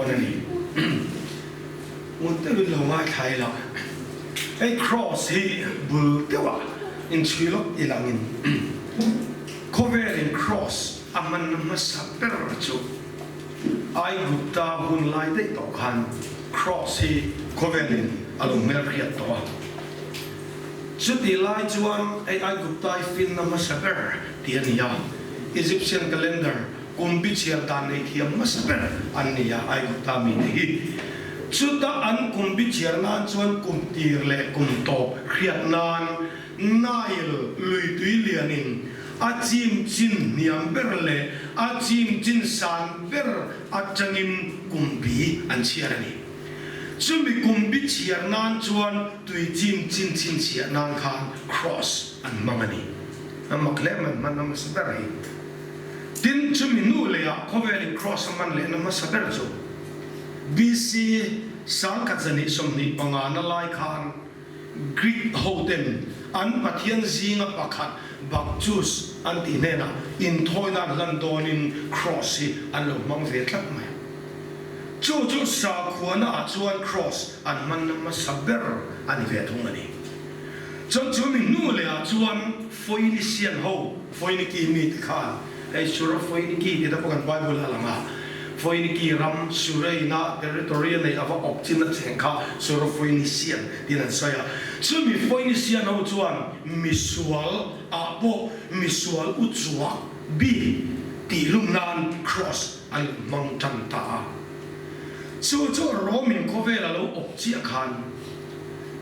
dawn a ni. Ngun deuhin lo ngaithla ila, hei Kraws hi bul deuhah inchhui lawk ilangin khawvelin Kraws a hmanna hmasa ber chu Aigupta hun lai daih tawh khan Kraws hi khawvelin a lo hmelhriat tawh a. Chutih lai chuan hei Aigupta hi finna hmasa ber tih a ni a, Egyptian calendar Kum bi chhiar dan nei thiam hmasa ber an ni a, Aigupta mite hi. Chuta an kum bi chhiar nan chuan kum tir leh kum tawp hriat nan Nile lui tui lianin a chim chin hniam ber leh a chim chin san ber atangin kum bi an chhiar a ni. Chumi kum bi chhiar nan chuan tui chim chin chhinchhiah nan khan cross an hmang a ni. A mak hle mai, hman a hmasa ber hi. Tin, chumi hnu leiah khawvelin Kraws a hman lehna hmasa ber chu BC 1925 na lai khan Greek hoten an pathian zinga pakhat Bacchus an tih hnenah inthawina an hlan dawnin Kraws hi an lo hmang ve tlat mai. Chu chu sakhuana ah chuan Kraws an hmanna hmasa ber a ni ve thung a ni. Chuan chumi hnu lehah chuan Phoenician ho, Phoeniki mite khan, hei Sura Phoeniki tih te pawh kan Bible a lang a, Phoeniki ram Sureina territory a neih ava awp chin a cheng kha Sura Phoenician tiin an sawi a. Chumi Phoenician ho chuan misual ah pawh misual u chuak bik tih lum nan cross an lo hmang tan ta a. Chu chu Romin khawvel a lo awp chiah khan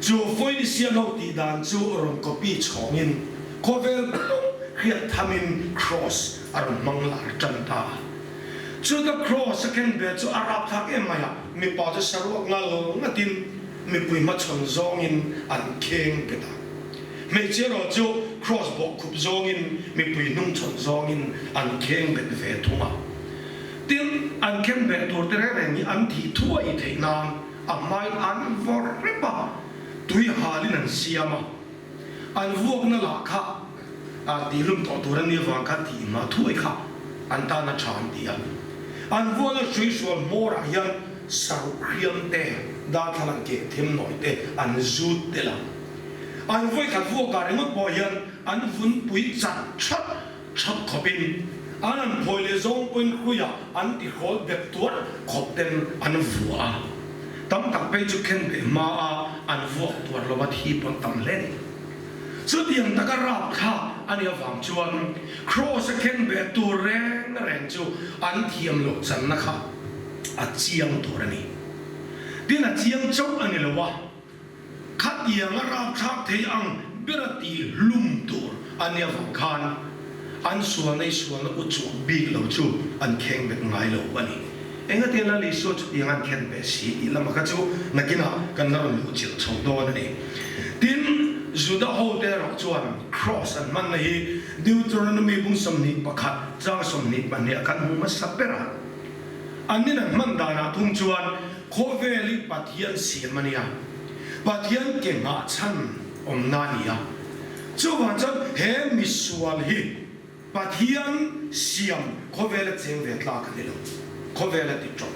Chu Phoenician ho tih dan chu rawn copy chhawngin khawvel pum hriat thamin cross a rawn hmang lar tan ta a. Chuta cross a khen ve chu a rapthlak em mai a, mipa chu saruak ngal ngatin mipui hmachhawn zawngin an kheng pet a. Hmeichhia erawh chu cross bawhkhup zawngin mipui hnungchhawn zawngin an kheng bet ve thung a. Tin, an khen beh tur te reng reng hi an thih thuai theih nan A hmain an vawrh rep a, tui halin an siam a, an vuakna lah kha a tihlum tawh tur a nih avang khan tih hma thuai kha an tan a tha an ti a. An vuakna hruihrual hmawrah hian saruh hriam te, darthlalang keh them nawi te an zut tel a. An vawikhat vuakah ringawt pawh hian an vunpui chat chat Chhak khawpin an an phawi leh zawng pawhin hruiah an ti hrawl bet tuar khawp ten an vuah a, tam tak phei chu khen beh hma a an vuak tuar lova thi pawn tam hle ni. Chutiang taka rapthlak a nih avang chuan Kraws a khen beh tur reng reng chu an thiam loh channa kha a chiang tur a ni. Tin a chiang chauh a ni lo a. Khatiang a rapthlak thei ang bera tih hlum tur a nia vang khan an sualna i sualna u chuak bik lo chu an kheng bet ngai lo a ni. Engatin Lal Isua chutiang an khen ve si tih lama kha chu nakinah kan la rawn luh chilh chho dawn a ni. Tin, Juda hote erawh chuan Kraws an hmanna hi Deuteronomy bung 21 chang 22 ah khan hmu hmasa ber a. Annin an hman danah thung chuan Khawvel hi Pathian siam a nia, Pathian ke nghah chhan awmna a ni a. Chuvang chuan he misual hi Pathian siam khawvela cheng ve tlak a ni lo, khawvela ti tawp.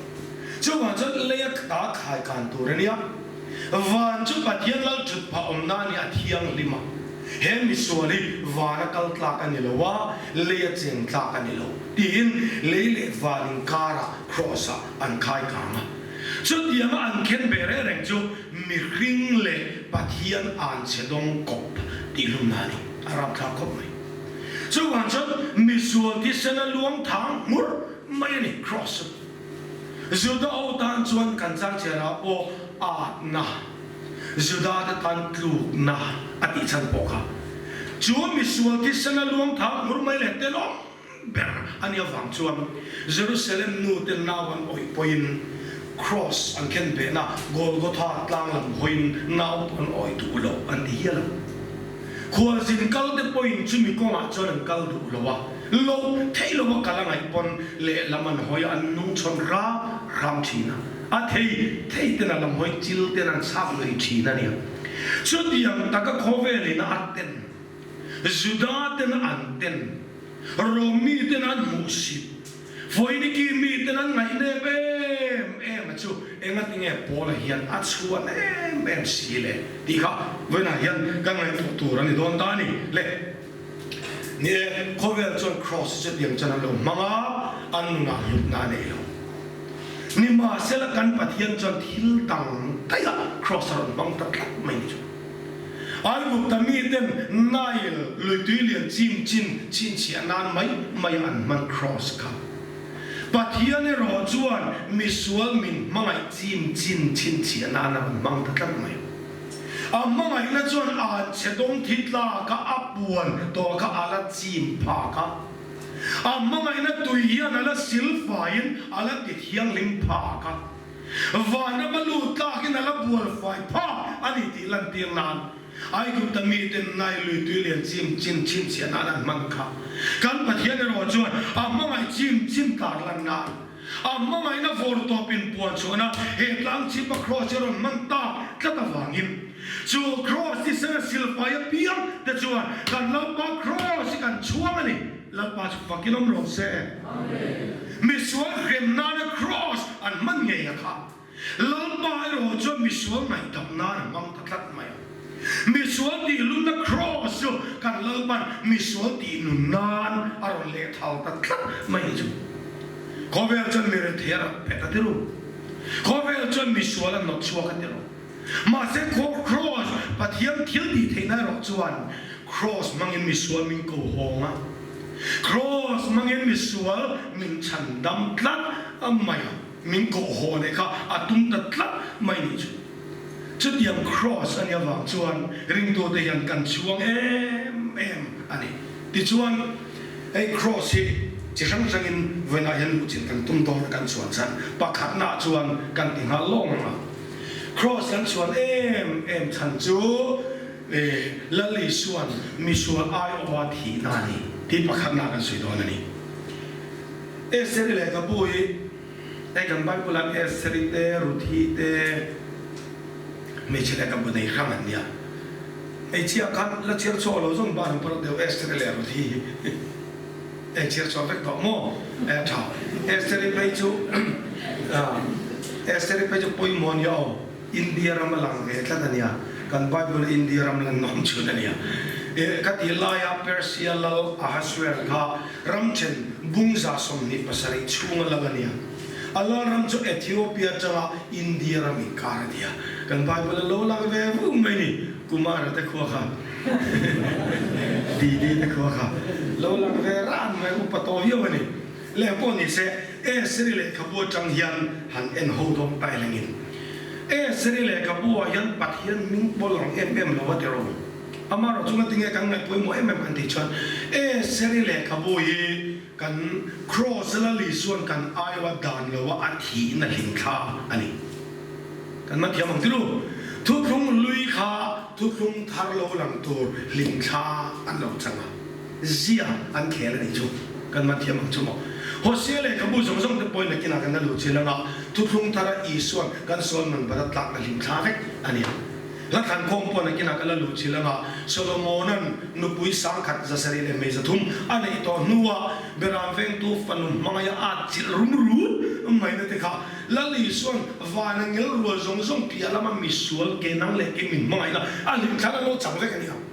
Chuvang chuan leia ta khai kan tur a nia. Van chu Pathian lal thut phah awmna a ni, a thianghlim a. He misual hi vana kal tlak a ni lo a, leia cheng tlak a ni lo tiin lei leh van inkarah Kraws-ah an khai kang a. Chutianga an khen ve reng reng chu mihring leh Pathian an chhe dawng kawp tih hlumna a ni. A rapthlak khawp mai. Chuvang chuan misual thisen a luang thang hmur mai a ni, Kraws chu. Juda ho tan chuan kan changchhiarah pawh atna, Juda te tan tlukna a tih chhan pawh kha chu misual thisen a luang thang hmur mai leh telawm ber a nih avang chuan Jerusalem nu te nau an awih pawhin Kraws an khen behna Golgotha tlang lam hawiin nau pawh an awih duh lo an ti hial a. Khualzin kal te pawhin chumi kawngah chuan an kal duh lo a, lo theih lo a kal a ngaih pawn lehlam an hawi a, an nung chhawn ram ram thin a, a thei thei ten a lam hawi chil ten an chhak lui thin a nia. Chutiang taka khawvelin a ten, Juda ten an ten, Rom mi ten an hmuhsit, Foiniki mi ten an ngaihnep em em. engatinge Paula hian a chhuan em em si le tih kha vawiinah hian kan ngaihtuah tur a ni dawn ta a ni le. Ni e, khawvel chuan Kraws hi chutiang chuan an lo hmang a, an nunah hlutna a nei lo. Nimahsela kan Pathian chuan thil dang daihah Kraws a rawn hmang ta tlat mai ni chu. Aigupta miten Nile luitui lian chim chin chhinchhiah nan mai mai an hman Kraws kha. Pathian erawh chuan misual min hmangaih chim chin chhinchhiah nan a rawn hmang ta tlat mai. A hmangaihna chuan a chhe dawng thi tlak a, a puan tawh kha a la chim phak a. A hmangaihna tui hian a la sil faiin a la ti thianghlim phak a. Vanram a lut tlakin a la bual fai phak a ni tih lantir nan Aigupta miten Nile lui tui lian chim chin chhinchhiah nan an hman kha. Kan Pathian erawh chuan a hmangaih chim chin tar lan nan A hmangaihna vawr tawp in puan chhuahna he tlang chhipa kraws hi a rawn hman tak tlat avangin chu kraws tisena silfai apiang te chuan kan Lalpa kraws hi kan chhuang a ni. Lalpa chu fakin awm rawh se. Misual hrem nana kraws an hman ngei a kha. Lalpa erawh chuan misual ngaihdam nan a hmang ta tlat mai a. Misual tih lunna Kraws chu kan Lalpan misual tih nun nan a rawn lehthal ta tlat mai ni chu. Khawvel chuan mi rethei a rak phet a ti ru. Khawvel chuan misual a nawt chhuak a ti ru. Mahse Kraws, Pathian thil tih theihna erawh chuan Kraws hmangin misual min ko hawng a. Kraws hmangin misual min chhan dam tlat mai a. Min kawh haw leh kha a tum ta tlat mai nih chu. Chutiang Kraws a nih avang chuan ringtute hian kan chhuang em em a ni. Tichuan, hei Kraws hi chi hrang hrangin vawiinah hian luhchilh kan tum dawn a kan chhuan chhan pakhatnaah chuan kan ti nghal lawng ang a. Kraws kan chhuan em em chhan chu Lal Isua'n misual aiawha thihna a ni tih pakhatnaah kan sawi dawn a ni. Estheri lehkhabu hi hei kan Bible ah Estheri te, Ruthi te hmeichhe lehkhabu nei hrang an nia. Hmeichhia khan la chhiar chhuak lo zawng ban pawh deuh Estheri leh Ruthi hi hei chhiar chhuak vek tawh maw? E tha. Estheri phei chu Estheri phei chu pawimawh a nia aw. India ram a lang ve tlat a nia, kan Bible India ram lan nawm chhun a nia. E, ka tih laia Persia lal Ahasuer kha ram then bung 27 chhunga lal a nia. A lal ram chu Ethiopia atanga India ram inkar a nia. Kan Bible a lo lang ve vung mai ni, Kumara te khua kha, Didi te khua kha lo lang ve ran mai, upa tawh viau a ni. Leh pawh ni se, Esri lehkhabu atang hian han en ho dawn ta elengin. Esri lehkhabu ah hian Pathian hming pawh lang em em lo a ti ro. Amaherawh chu ngatinge kan ngaih pawimawh em em kan tih chuan Esri lehkhabu hi kan Kraws Lal Isuan kan aiawha dan lo a a thihna hlimthla a ni. Kan man thiam ang tiru. Thuthlung hlui kha thuthlung thar lo lang tur hlimthla an lo chang a. Zia an khel a nih chu kan man thiam ang chu maw. Hosea lehkhabu zawng zawng te pawhin nakinah kan la luh chin anga thuthlung thara Isua'n kan sual man bat a tlakna hlim thla vek a ni ang. Hla thlan khawm pawh nakinah kan la luh chin anga Solomona'n nupui 10,000 703 a neih tawh hnuah Beram vengtu fanu hmangaia a chilh rum rut maina te kha Lal Isua'n van a ngel rual zawng zawng piah lama misual ke nang leh ke min hmangaihna a hlim thlan a lo chang vek a ni ang.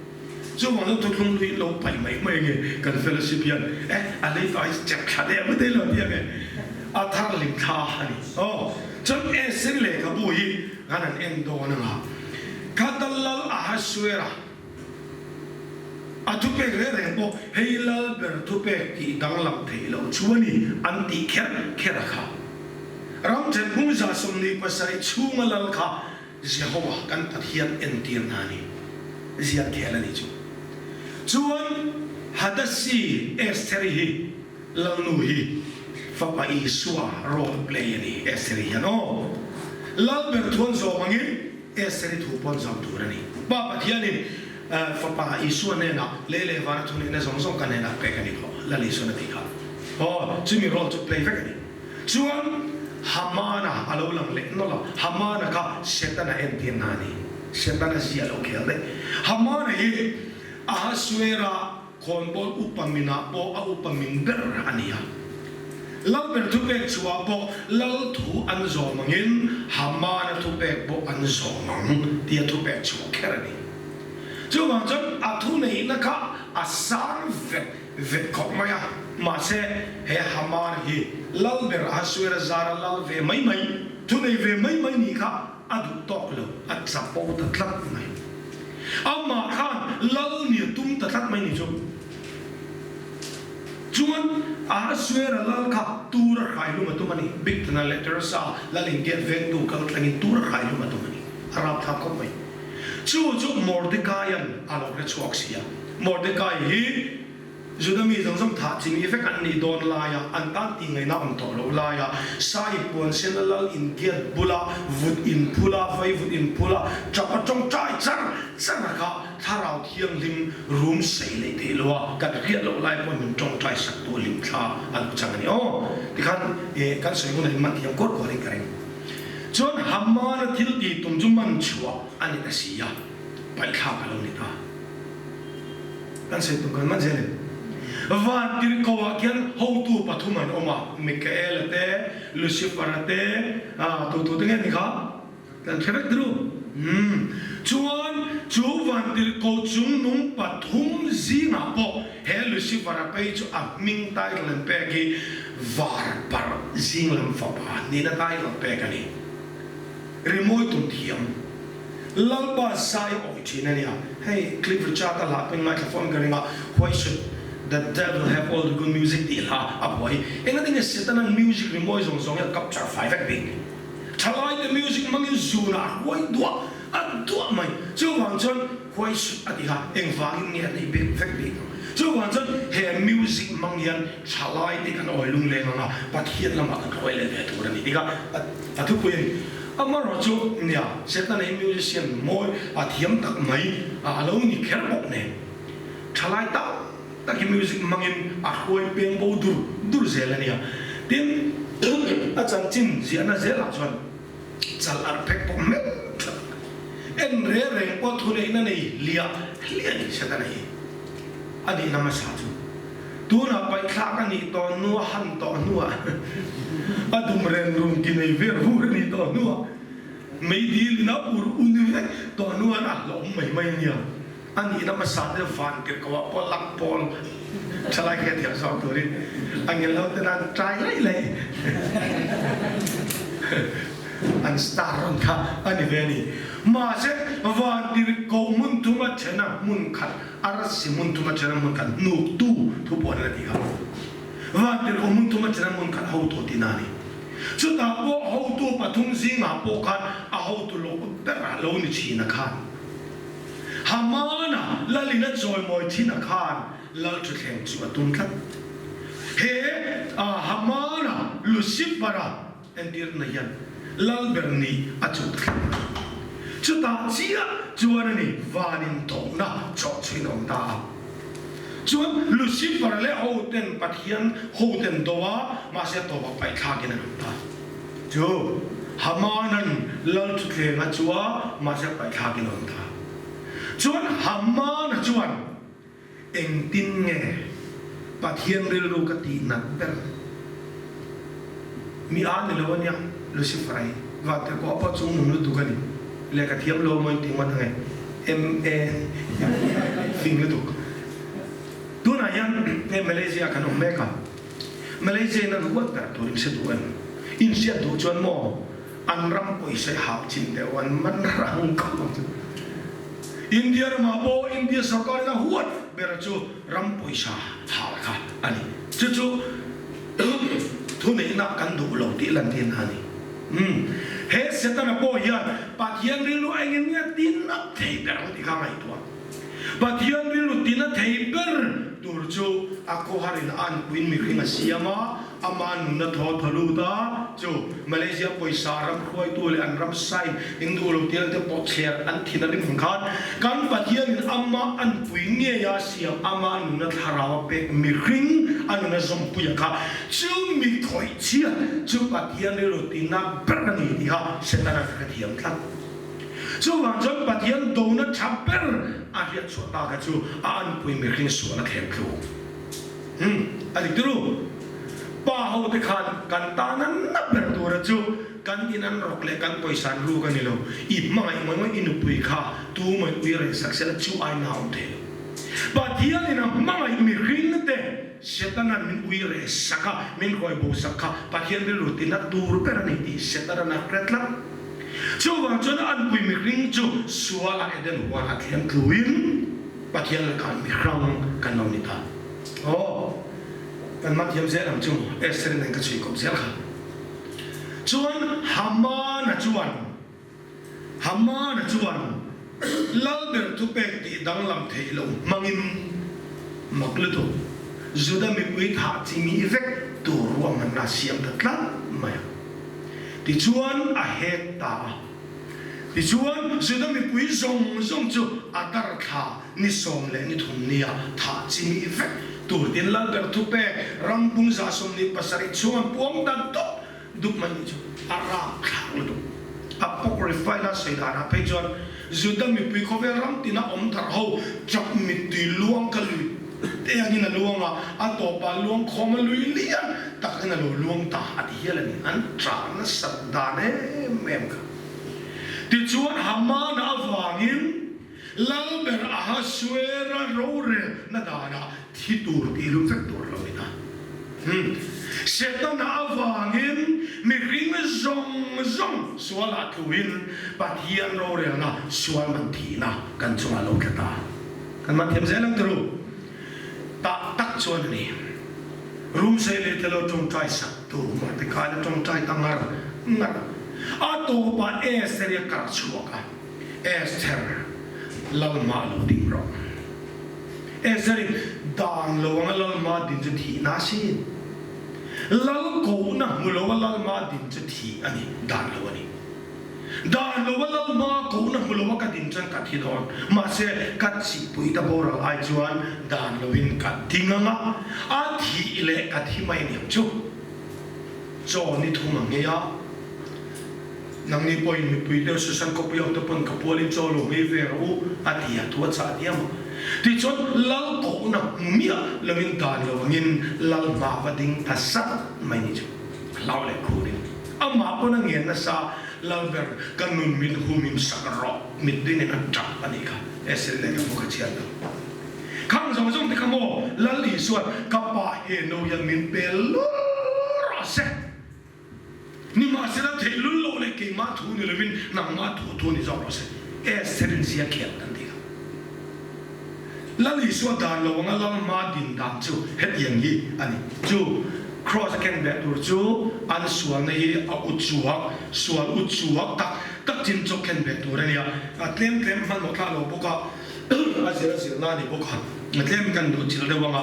Chuvang chu thuthlung lui lo paih mai mai nge kan fellowship hian eh a lei fai chep thla deuh mai lo tia nge a thar lim thla a ni aw. Chuan Esther lehkhabu hi kan han en dawn anga Khatal lal Ahasuera a thupek reng reng pawh hei lal ber thupek tih danglam theih loh chu a ni an tih kher kher a kha. Ram thenphung 27 chhunga lal kha Jehovah kan Pathian entirna a ni. Ziak khel a nih chu. Chuan Hadassi Estheri hi Lalnu hi fapa Isua role play a ni Estheri hian aw. Lal ber thuan zawm angin Estheri thu pawn zawm tur a ni. Pa Pathianin fapa Isua hnenah lei leh vana thuneihna zawng zawng ka hnenah pek a ni tawh Lal Isuan a tih kha. Aw chumi role chu play vek a ni. Chuan Hamana a lo lang leh nawlh a, Hamana kha Setana entirna a ni. Setana zia a lo khel daih. Hamana hi Ahasuera khawnbawl upa minah pawh a upa min ber a ni a. Lalber thupek chhuah pawh Lal thu an zawm angin Hamana thupek pawh an zawm ang tia thupek chhuah kher a ni. Chuvang chuan a thuneihna kha a sang vet vet khawp mai a, mahse he Haman hi Lalber Ahasuera zara lal ve mai mai, thunei ve mai mai nih kha a duh tawk lo, a chapo ta tlat mai. Amah khan lal nih a tum ta tlat mai ni chu. Chuan Ahasuera lal kha tur a hrai hlum a tum a ni. Bigthana leh Teresa lal intiat vengtu kal tlangin tur a hrai hlum a tum a ni. A rapthlak khawp mai. Chu chu Mordecaian a lo hre chhuak si a. Mordecai hi Juda mi zawng zawng thah chi mi vek an nih dawn laia an tan tih ngaihna awm tawh loh laia Sai puan sena lal intiat bula vut inphula vai vut inphula tap a tawngtai char char a kha Thlarau Thianghlim rum sei leh theih lo a, kan hriat loh lai pawhin min tawngtai sak tu hlim thla a lo chang a ni aw. Tikhan eh kan sawi hunah in man thiam kuar kuarin ka ring. Chuan Hamana thil tih tum chu man chhuah a ni ta si a, paihthlak a lo ni ta. Kan sawi tum kan man zel em? Van tirhkoh ah khian hotu pathum an awm a, Mikaela te, Lucifer-a te, ah tu tu te nge ni kha? Kan hre vek deuh. Umm. Chuan chu vantirhkoh chung nung pathum zingah pawh he Lucifer-a phei chu a hming title an pek hi Varparh zinglam fapa nihna title pek a ni. Rimawi tum thiam. Lalpa zai awih thin a nia. Hei Cliff Richard a hla pawhin ngaithla fawm ka ring a, Why should the devil have all the good music tih hla a phuah hi. Engatinge Satan-a'n music rimawi zawng zawng hi a capture fai vek bik? Thalaite music hmangin zunah a hruai duah a duah mai. Chuvang chuan khuai sut a ti kha engvangin nge a neih bik vek bik ang. Chuvang chuan he music hmang hian thalaite kan awi lungleng ang a, Pathian lamah kan hruai leh ve tur a ni ti kha a thupui a ni. Amaherawh chu nia, Setana hi musician mawi a thiam tak mai a lo ni kher bawk nen. Thalai tam tak hi music hmangin a hruai peng bo dur dur zel a nia. Tin, a chanchin ziahna zelah chuan chal arh phek pawh hmel tak en reng reng pawh thuneihna nei hliah hliah ni Setana hi a nihna hmasa chu tunah paihthlak a nih tawh hnu a han tawh hnuah a dum ren run ti nei ver vur a nih tawh hnuah meidil in a ur un vek tawh hnuah a hlawm mai mai a nia. A nihna hmasa te van tirhkoh ah pawh lak pawl thalai kha thiam zawk turin a ngel ho ten an try laih laih an star rawn kha a ni ve a ni. Mahse van tirhkoh hmun thum a then a hmun khat arsi hmun thum a then a hmun khat hnuktu thu pawh an la ti kha. Van tirhkoh hmun thum a then a hmun khat hotu tina a ni. Chutah pawh hotu pathum zingah pawh khan a hotu lawk ber a lo ni thin a khan. Hamana lalin a chawimawi thin a khan lal thutthleng chu a tum tlat. He Hamana Lucifer-a entirna hian lal ber nih a chuh ta tlat a. Chutah chiah chuan a ni vanin tawhna chawh chhuin a awm ta a. Chuan Lucifer leh hoten Pathian hoten do a, mahse tawpah paihthlakin an awm ta. Chu Hamanan lal thutthleng a chu a, mahse paihthlakin a awm ta. Chuan Hamana chuan, Engtin nge Pathian rilru ka tih nat ber? Mi a ni lo a nia, Lucifer-a hi vantirhkoh a pawh chung nung lutuk a ni. Lehkha thiam lo maw inti ngawt ange? MA fing lutuk. Tunah hian hei Malaysia kan awm mek a. Malaysia in an huat ber tur in hre duh em? In hriat duh chuan maw an ram pawisa i hau chin deuh an man rang khawp ang chu. India ramah pawh India sorkar in a huat ber chu ram pawisa hal kha a ni. Chu chu thuneihna kan duh lo tih lan thin a ni. Umm he Setana pawh hian Pathian rilru engin nge tin a thei ber ang tih kha ngaihtuah. Pathian rilru tin a thei ber tur chu a khawharin a anpuiin mihring a siam a, ama nunna thaw thaw lut a, chu Malaysia pawisa ram hruaitu leh an ram sign eng duh lo tir te pawh chher an thin a rim ang khan kan Pathianin ama anpui ngei a siam ama nunna thlarau a pek mihring a nuna zawmpuia kha chu mi khawih chhia chu Pathian rilru tinna ber a ni tih kha Setana hrethiam tlat. Chuvang chuan Pathian dona tha ber a hriat chhuah ta kha chu a anpui mihring sual a thlem tlu. Umm, a dik turu. Pa ho te khan kan tan a na ber tura chu kan in an rawk leh kan pawisa an ruk a ni lo. I hmangaih ngawih ngawih i nupui kha tu mawi ui reh sak sela chu ai na awm thei lo. Pathianin a hmangaih mihring te Setana'n min ui reh sak a, min hruai bo sak kha Pathian rilru tina tur ber a ni tih Setana'n a hre tlat. Chuvang chuan an pui mihring chu sualah Eden huanah thleng tluin Pathian lakah mihrang kan lo ni ta. Aw, kan mah thiam zel ang chu Esther nen ka chhui kawp zel kha. Chuan Hamana chuan Hamana chuan Lalber thupek tih danglam theih loh hmangin mak lutuk Juda mipui thah chimi vek tur ruahmanna a siam ta tlat mai a. Tichuan a hek ta a. Tichuan Juda mipui zawng zawng chu Adar thla ni 13 nia thah chimi vek tur tin Lalber thupek rampung 27 chhung an puang ta dup dup mai nih chu a rapthlak lutuk. Apocrypha ina sawi danah phei chuan Juda mipui khawvel ram tina awm thar ho chak mittui luang kha lui te angin a luang a, a tawpah luang khawm a lui lian takin a lo luang ta a ti hial a ni. An ṭah nasat dan em em kha. Tichuan Hamana avangin Lalber Ahasuera rorelna danah thi tur tih lum vek tur lo ina. Umm. Setana avangin mihring zawng zawng sualah tluin Pathian rorelna sual man thihna kan chungah lo tla ta. Kan man thiam zel ang turu. Tah tak chuan a ni. Rum sei leh te lo tawngtai sak tu Mordecai la tawngtai ta ngar ngar. A tawpah Esther i a kar chhuak a. Esther, Lalma lo ding rawh. Esther-in dan lo anga Lalma din chu thihna a si. Lal kohna hmu loa Lalma din chu thih a ni, dan lo a ni. Dan loa Lalma kohna hmu loa ka din chuan ka thi dawn. Mahse, ka chipui ta boral ai chuan dan loin ka ding anga a thih leh ka thi mai aniang chu. Chaw ni thum a nghei a. Nangni pawhin mipui deuh Susan khawpui ho te pawn ka pualin chaw lo nghei ve rawh u a ti a, thu a chah diam a. Tichuan lal kohna hmu miah loin dan lo angin lal hma va ding ta sat mai ni chu hlau leh khurin amah pawn a ngen nasa, Lalber ka nun min hum in sak rawh mittui nen a tap a nih kha, Esel leh ka bu kha chhiat lo. Khang zawng zawng te kha maw Lal Isuan ka pa he no hian min pe lul rawh se. Nimahsela theih lul loh leh keimah thu ni lovin nangmah thu thu ni zawk rawh se. Esther-in zia khial kan ti kha. Lal Isua dan lo anga Lal hma din dan chu hetiang hi a ni. Chu Kraws a ken beh tur chu an sualna hi a u chuak, sual u chuak tak tak chin chu ken beh tur a nia. A tlem tlem hmanhmawh thlah lo bawk a, a zir a zirna a ni bawk a, tlem kan duh chilh deuh anga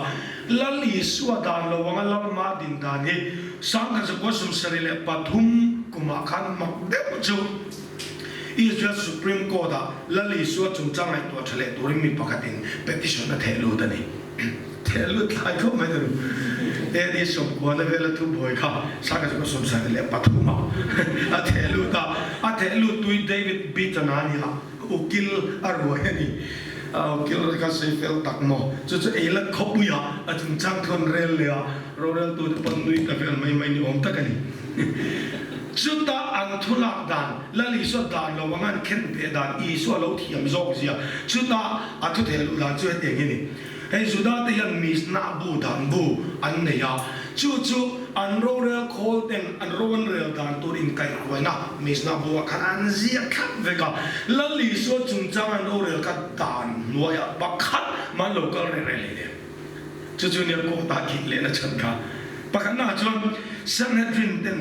Lal Isua dan lo anga Lal hma din dan hi 1973 kumah khan mak deuh chu Israel Supreme Court ah Lal Isua chungchang ngaihtuah tha leh turin mi pakhatin petition a theh lut a ni. Theh lut tlai khawp mai tanu. AD 90 na vela thubuai kha 1973 ah a theh lut a, a theh lut tui David Beaton a ni a. Ukil a ruai a ni. Ukil kha sawi fel tak maw? Chu chu ei lat khawpui a, a chungchang thawn rel leh a, roreltute pawn nui ta vel mai mai ni awm tak a ni. Chutah an thu lak dan, Lal Isua dan lo anga an khen beh dan, Isua lo thiam zawk zia, chutah a thu theh luh dan chu hetiang hi a ni. Hei Juda te hian Mishnah bu dan bu an nei a, chu chu an rorel khawl ten an ro an rel dan tur inkaihhruaina Mishnah bu ah khan an ziak thlap vek a. Lal Isua chungchang an rorel kha dan hnuaiah pakhat mah an lo kal reng reng hleinem. Chu chu nia court ah kik lehna chhan kha. Pakhatnaah chuan Sanhedrin ten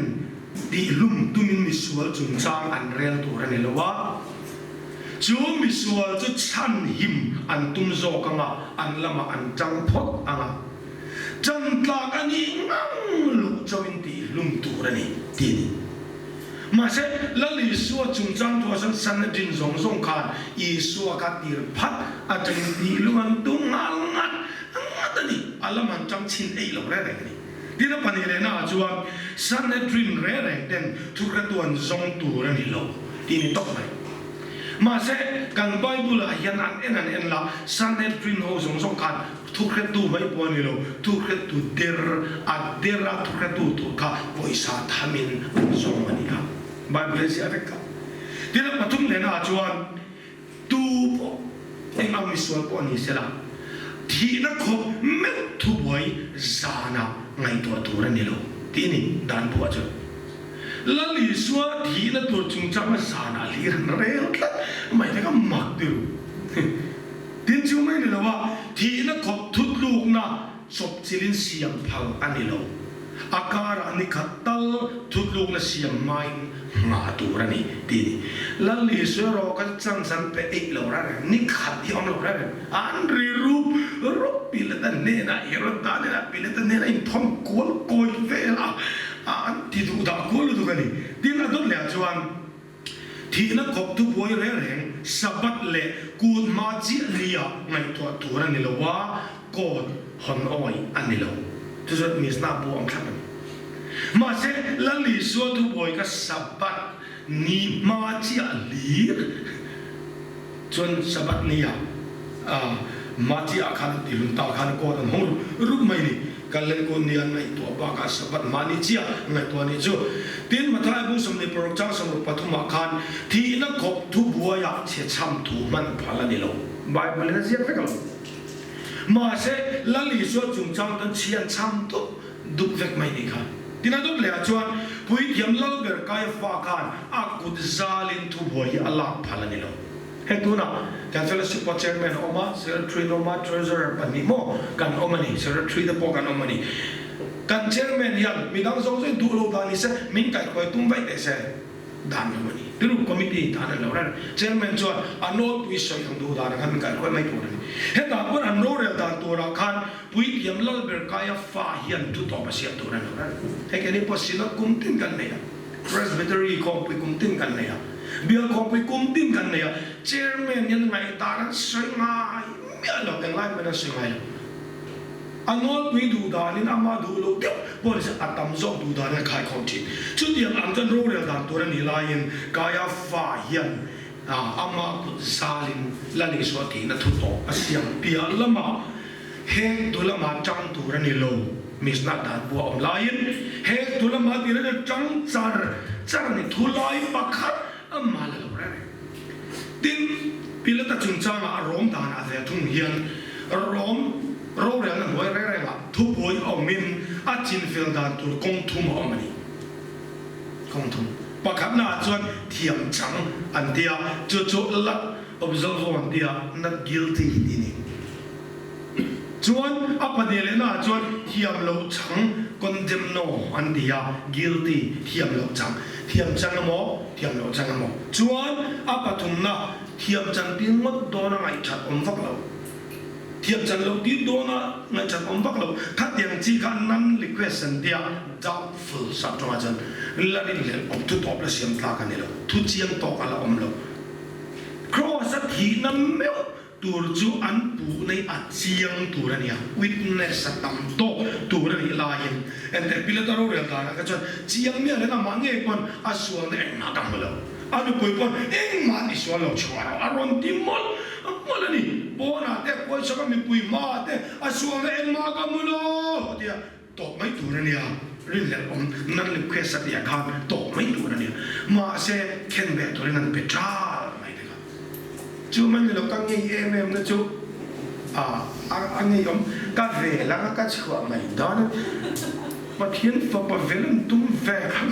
tihlum tumin misual chungchang an rel tur a ni lo a. Chu misual chu chhan him an tum zawk anga an lamah an tang phawt anga tan tlak a nih ngang loh chauhin tih hlum tur a ni tih a ni. Mahse, Lal Isua chungchang thuah chuan Sanhedrin zawng zawng khan Isua kha tir phat atangin tih hlum an tum nghal ngat ngat a ni. A lam an tang chhin eih lo reng reng a ni. Tin a pahnih lehna ah chuan Sanhedrin reng reng ten thuhretu an zawng tur a ni lo tih a ni tawp mai. Mahse, kan Bible-ah hian an en an en la, Sanhedrin ho zawng zawng khan thuhretu mai pawh a ni lo, thuhretu der a dera thuhretu tur kha pawisa thamin an zawng a ni kha. Bible hi ziah vek kha. Tin, a pathum lehnaah chuan tu pawh eng ang misual pawh ni sela, thihna khawp meuh thubuai zanah ngaihtuah tur a ni lo tih a ni dan buah chuan. Lal Isua thihna tur chungchanga zanah hlir an rel tlat mai te kha mak deuh. Tin chu mai ni lo a, thihna khawp thutlukna chawpchilhin siam phal a ni lo. A karah ni khat tal thutlukna siam hmain nghah tur a ni tih a ni. Lal Isua erawh kha chance an pe eih lo reng reng, ni khat hi awm lo reng reng. An ri rup rup Pilata hnenah Heroda hnenah Pilata hnenah inthawn kual kawi vel a, an ti duh dah kual lutuk a ni. Tin a dawt lehah chuan thihna khawp thubuai reng reng Sabbath leh kut hma chiah nia ngaihtuah tur a ni lo a, court hawn awi a ni lo. Chu chuan Mishnah bu ang thlap a ni. Mahse, Lal Isua thubuai kha Sabbath ni hma chiah hlir chuan Sabbath nia hma chiah ah khan an tihlun ta khan court an hawng rup rup mai a ni. Kan len kun ni an ngaihtuah bakah Sabbath hma ni chiah ngaihtuah a nih chu. Tin, Matthai bung 26 chang 63 ah khan thihna khawp thubuaiah chhechham thu hman phal a ni lo. Bible in a ziak vek lo. Mahse, Lal Isua chungchang tan chhian chham dup dup vek mai nih kha. Tin a dawt leh ah chuan Puithiam Lalber Kaiafa khan a kut zalin thubuai hi a lak phal a ni lo. Hei tunah kan fellowship pawh chairman a awm a, secretary an awm a, treasurer pahnih maw kan awm a ni, secretary te pawh kan awm a ni. Kan chairman hian midang zawng zawng duh lo dan ni se min kaihkhuai tum vaih teh se. Dan lo a ni. Tiruk committee dan an lo reng. Chairman chuan a nawlpui sawi ang duh danah khan min kaihruai mai tur a ni. Hetah pawn an rorel dan turah khan Puithiam Lalber Kaia fa hian thu tawp a siam tur a lo reng. Hei keini pawh Synod kum tin kan nei a, Presbytery khawmpui kum tin kan nei a, Bial khawmpui kum tin kan nei a, Chairman hian ngaihdan an sawi ngai miah lo, englai hmanh an sawi ngai lo. A nawlpui duh danin ama duh loh deuh pawh ni se a tam zawk duh danin a khaikhawm thin. Chutiang ang chuan rorel dan tur a nih laiin Kaia fa hian ama kut zalin Lal Isua tihna thu tawh a siam piah lamah heng tu lama tang tur a ni lo. Mishnah dan buah awm laiin heng tu lama tir a ni tang char char a ni. Thu lai pakhat amah la lo reng reng. Tin, Pilata chungchangah a rawm danah ve thung hian rawm rorelna hnuai reng rengah thubuai awmin a chinfel dan tur kawng thum a awm a ni. Kawng thum. Pakhatnaah chuan thiam chang an ti a, chu chu lat absolvo an ti a, not guilty tih a ni. Chuan a pahnih lehnaah chuan thiam loh chang, condemno, an ti a, guilty, thiam loh chang, thiam chang emaw, thiam loh chang emaw. Chuan a pathumna, thiam chan tir ngawt dawna ngaihthat awm vak lo, thiam chan loh tir dawna ngaihthat awm vak lo, khatiang chi kha non liquest an ti a, doubtful sap tawngah chuan la rinhlelh awm, thu tawp la siam tlak a ni lo, thu chiang tawk a la awm lo. Kraws a thihna meuh Tur chu an puh nei a chiang tur a nia, witness a tam tawk tur a nih laiin enteh Pilata rorel danah kha chuan chiang miah leh amah ngei pawn a sualna engmah ka hmu lo, a nupui pawn engmah ti sual lo chhuah rawh a rawn ti mawlh mawlh a ni. Pawnah te pawisa ka mipui hmaah te a sualna engmah ka hmu lo a ti a, tawp mai tur a nia, rinhlelh awm nan request a tih ah khan tawp mai tur a nia, mahse khenbeh turin an pe ṭal mai te kha. Chu mai ni lo ka ngei em em na chu a a ngei awm ka vel anga ka chhuah mai dawn a Pathian fapa vel an tum ve kha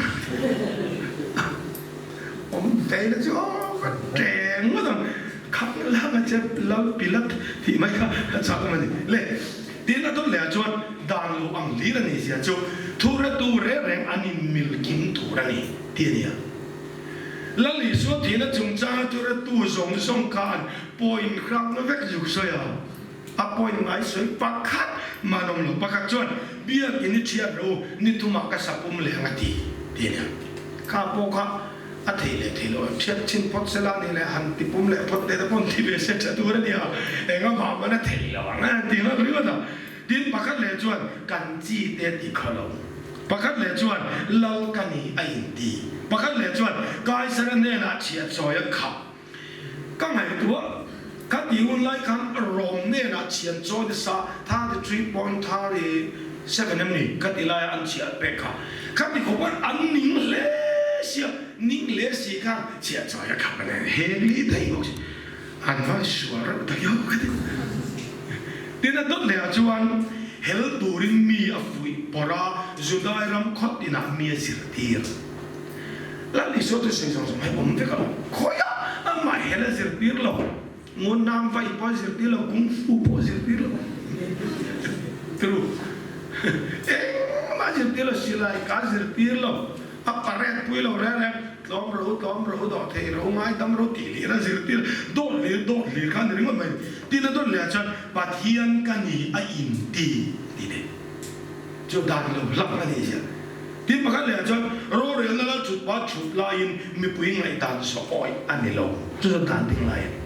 awm ve na chu aw ka teng ngawt ang khak lak a che lal pilat tih mai kha ka chak awm a ni le tin a dawt leh ah chuan dan lo ang hlir a nih zia chu thuratu reng reng an in mil kim tur a ni tih a ni a. Lal Isua thihna chungchanga thuratu zawng zawng khan point hrang vek zuk sawi a, a point ngai sawi pakhat man awm lo. Pakhat chuan, Biakin i thiat rawh u, ni thumah ka sapum leh ang a ti, ti a nia. Kha pawh kha a thei leh thei lo, thiat chhin phawt se la ni leh han ti pum leh phawt teh te pawh an ti ve se tha tur a nia, engah man a thei lo ang a ti nghal ringawt a. Tin, pakhat leh chuan kan chi te ti kha lo. Pakhat leh chuan lal ka ni a inti. Pakhat leh chuan Kaisara hnenah chhiat sawi a khap. Ka ngaihtuah ka tih hun lai khan Rom hnenah chhian chawi nasa 33.37 em ni ka ti laia an chhiah pek kha. Kha ti khawp khan an ning hle sia, ning hle si khan chhiah chawi a khap a nen he li daih bawk si. An va sual reuh tak hiau ka ti. Tin a dawt lehah chuan hel turin mi a fuih pawrh a, Judai ram khawt inah mi a zirtir. Lal Isua chu sawi zawng zawng hi awm vek a lo. Khawiah amah hel a zirtir lo, ngun nam vai pawh a zirtir lo, kung fu pawh a zirtir lo. True. Engmah a zirtir lo, silai ka zirtir lo, a parade pui lo reng reng, tlawm ro tlawm ro, dawh thei ro, ngaidam ro tih hlir a zirtir, dawt hlir dawt hlir kha a ni ringawt mai. Tin a dawt leh ah chuan Pathian ka ni a inti tih leh chu dan lo hlak a nih zia. Tin pakhat lehah chuan rorelna lal thut pa thut laiin mipui ngaihdan zawh awih a ni lo. Chu chuan dan ding lai a ni.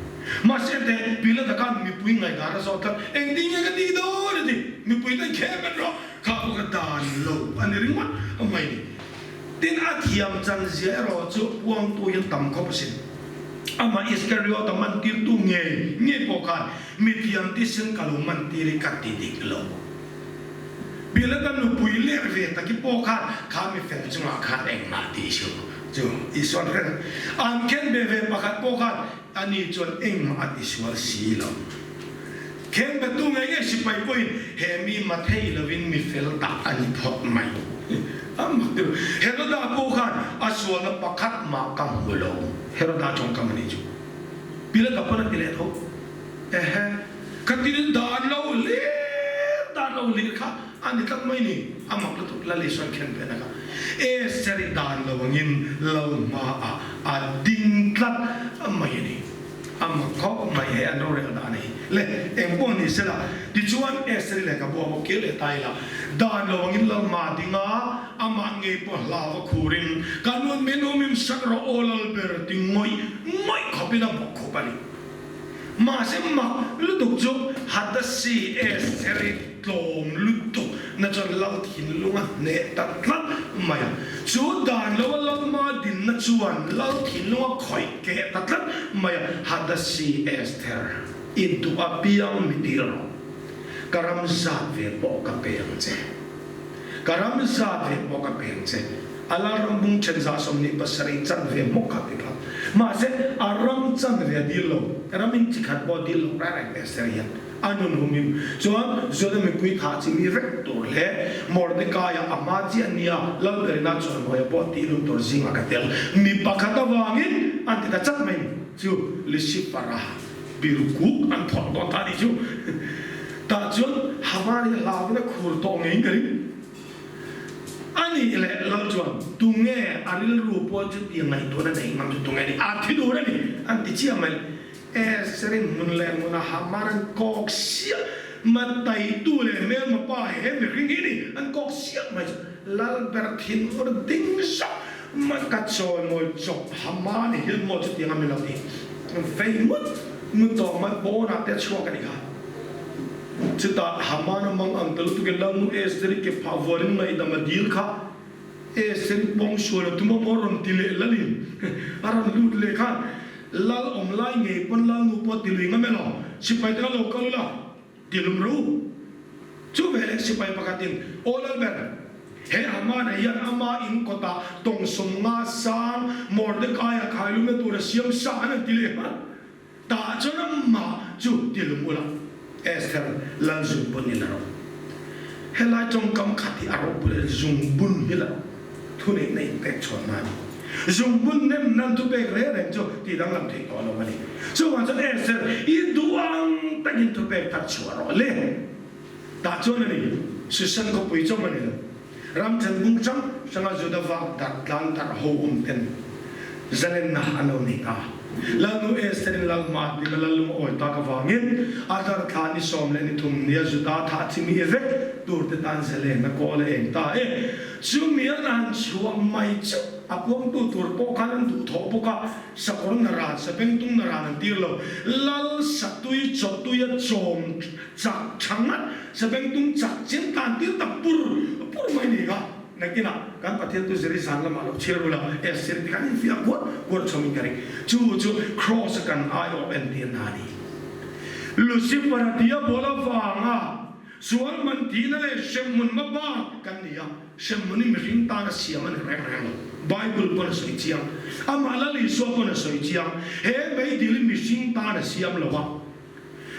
Mahse te Pilata khan mipui ngaihdan a zawh tlat, Engtin nge ka tih dawn a ti? Mipui ten khem en rawh, kha pawh ka dan lo a ni ringawt mai ni. Tin a thiam chan zia erawh chu puangtu hian tam khawp asin. Amah Iskariota mantirtu ngei ngei pawh khan mithiam tisen ka lo mantir i ka ti dik lo. Pilata nupui leh ve taki pawh khan kha mi fel chungah khan engmah tih chu chu Isuan hreng an khen ve ve pakhat pawh khan ani chuan engmah a tisual si lo. Khen betu ngei ngei sipai pawhin he mi mathei lovin mi fel tak a ni phawt mai. A mak deuh. Heroda pawh khan a sualna pakhat mah ka hmu lo. Heroda tawngkam a nih chu. Pilata pawn a ti leh tho. Ehe, ka til dan lo hlir dan lo hlir kha a ni tlat mai ni, a mak lutuk Lal Isuan khen ve na kha e seri dan lo angin Lal hmaah a ding tlat mai a ni. A mak khawp mai he an rorel dan hi le eng pawh ni sela tichuan e seri lehkha bu a bawk kir leh ta ila dan lo angin Lal hma a ding a, amah ngei pawh hlau a khurin ka nun min umim sak rawh aw Lal ber ti ngawih ngawih khawpin a bawk khup a ni. Mahse mak lutuk chu Hadasi Estheri tlawm lutuk na chuan Lal thinlung a hneh ta tlat mai a. Chu dan lo a Lalma dinna chuan Lal thinlung a khawih keh ta tlat mai a, Hadasi Esther, i duh a piang mi tir rawh. Ka ram zat ve pawh ka pe ang che. Ka ram zat ve pawh ka pe ang che. A lal ram bung then 27 chan ve hmawk kha ti phah. Mahse, a ram chan ve a dil lo. Ram in chi khat pawh a dil lo reng reng ve ser hian a nun hum him chuan Juda mipui thah chi mi vek tur leh Mordekaia a hma chiah nia Lalberina chuan hnuaia pawh tih lum tur zingah ka tel. Mi pakhat avangin an ti ta chat mai chu Lucifer-a birkuk an phawrh dawn ta a nih chu. Tah chuan Haman hi hlauin a khur tawh ngeiin ka ring. A nih leh lo chuan tunge a rilru pawh chu ti ngaihtuahna neih ngam chu tunge ni? A thi dur a ni an ti chiah mai. Esther-in hmun leh hmunah Haman an kawk siah ma taitu leh hmelma pa he mihring hi ni an kawk siah mai chu Lalber thinur ding zauh ma ka chawimawi chawp Haman hian maw chutiang a mi lo ti fei ngut ngut tawh mai pawnah te a chhuak a ni kha. Chutah Haman a mang ang ta lutukin Lalnu Esther-i ke phah vuanin ngaihdam a dil kha Esther-i pawng sual a tum a maw rawn ti leh lalin a rawn lut leh khan Lal awm lai ngei pawn Lalnu pawh ti lui ngam elaw sipai te kha lo kal ula ti lum rawh u. Chu veleh sipai pakhatin Aw Lalber, he Haman-a hian ama in kawtah tawngsawm nga sang Mordecai-a khailumna tur a siam sa an han ti leh nghal. Tah chuan amah chu ti lung ula, Esther lal zungbun in a ro. Helai tawngkam khat hi a ropui a, zungbun hi la thuneihna in pek chhuahna a ni. Zungbun nem nan thupek reng reng chu tih danglam theih tawh lo a ni. Chuvang chuan Esther, i duh ang takin thupek thar chhuah rawh le. Tah chuan a ni, Susan khawpui chawm a ni lo. Ram then bung hrang hranga Juda vak darh tlang darh ho awm ten zalenna an lo nei ta. Lalnu Esther-in Lal hma tima Lal lung a awi tak avangin Adar thla ni 13 nia Juda thah chimi i vek tur te tan zalenna kawl a eng ta e. Chumi an han chhuah mai chu a puangtu tur pawh khan an duhthawh bawk a, sakawr naran, sabengtung naran an tir lo. Lal satui chawtuia chawm chak tha ngat, sabengtung chak chin tan tir ta pur pur mai ni kha. Nakinah kan Pathian tu ziri zan lamah lo chhiar ula, Esther ti khan infiah kuar kuar chawmin ka ring. Chu chu Kraws a kan aiawh entir na a ni. Lucifer-a diabol avanga sual man tihna leh hremhmun hmabak kan ni a, hremhmun hi mihring tana siam a ni reng reng lo. Bible pawn a sawi chiang. Amah Lal Isua pawn a sawi chiang. He meidil hi mihring tana siam lo a.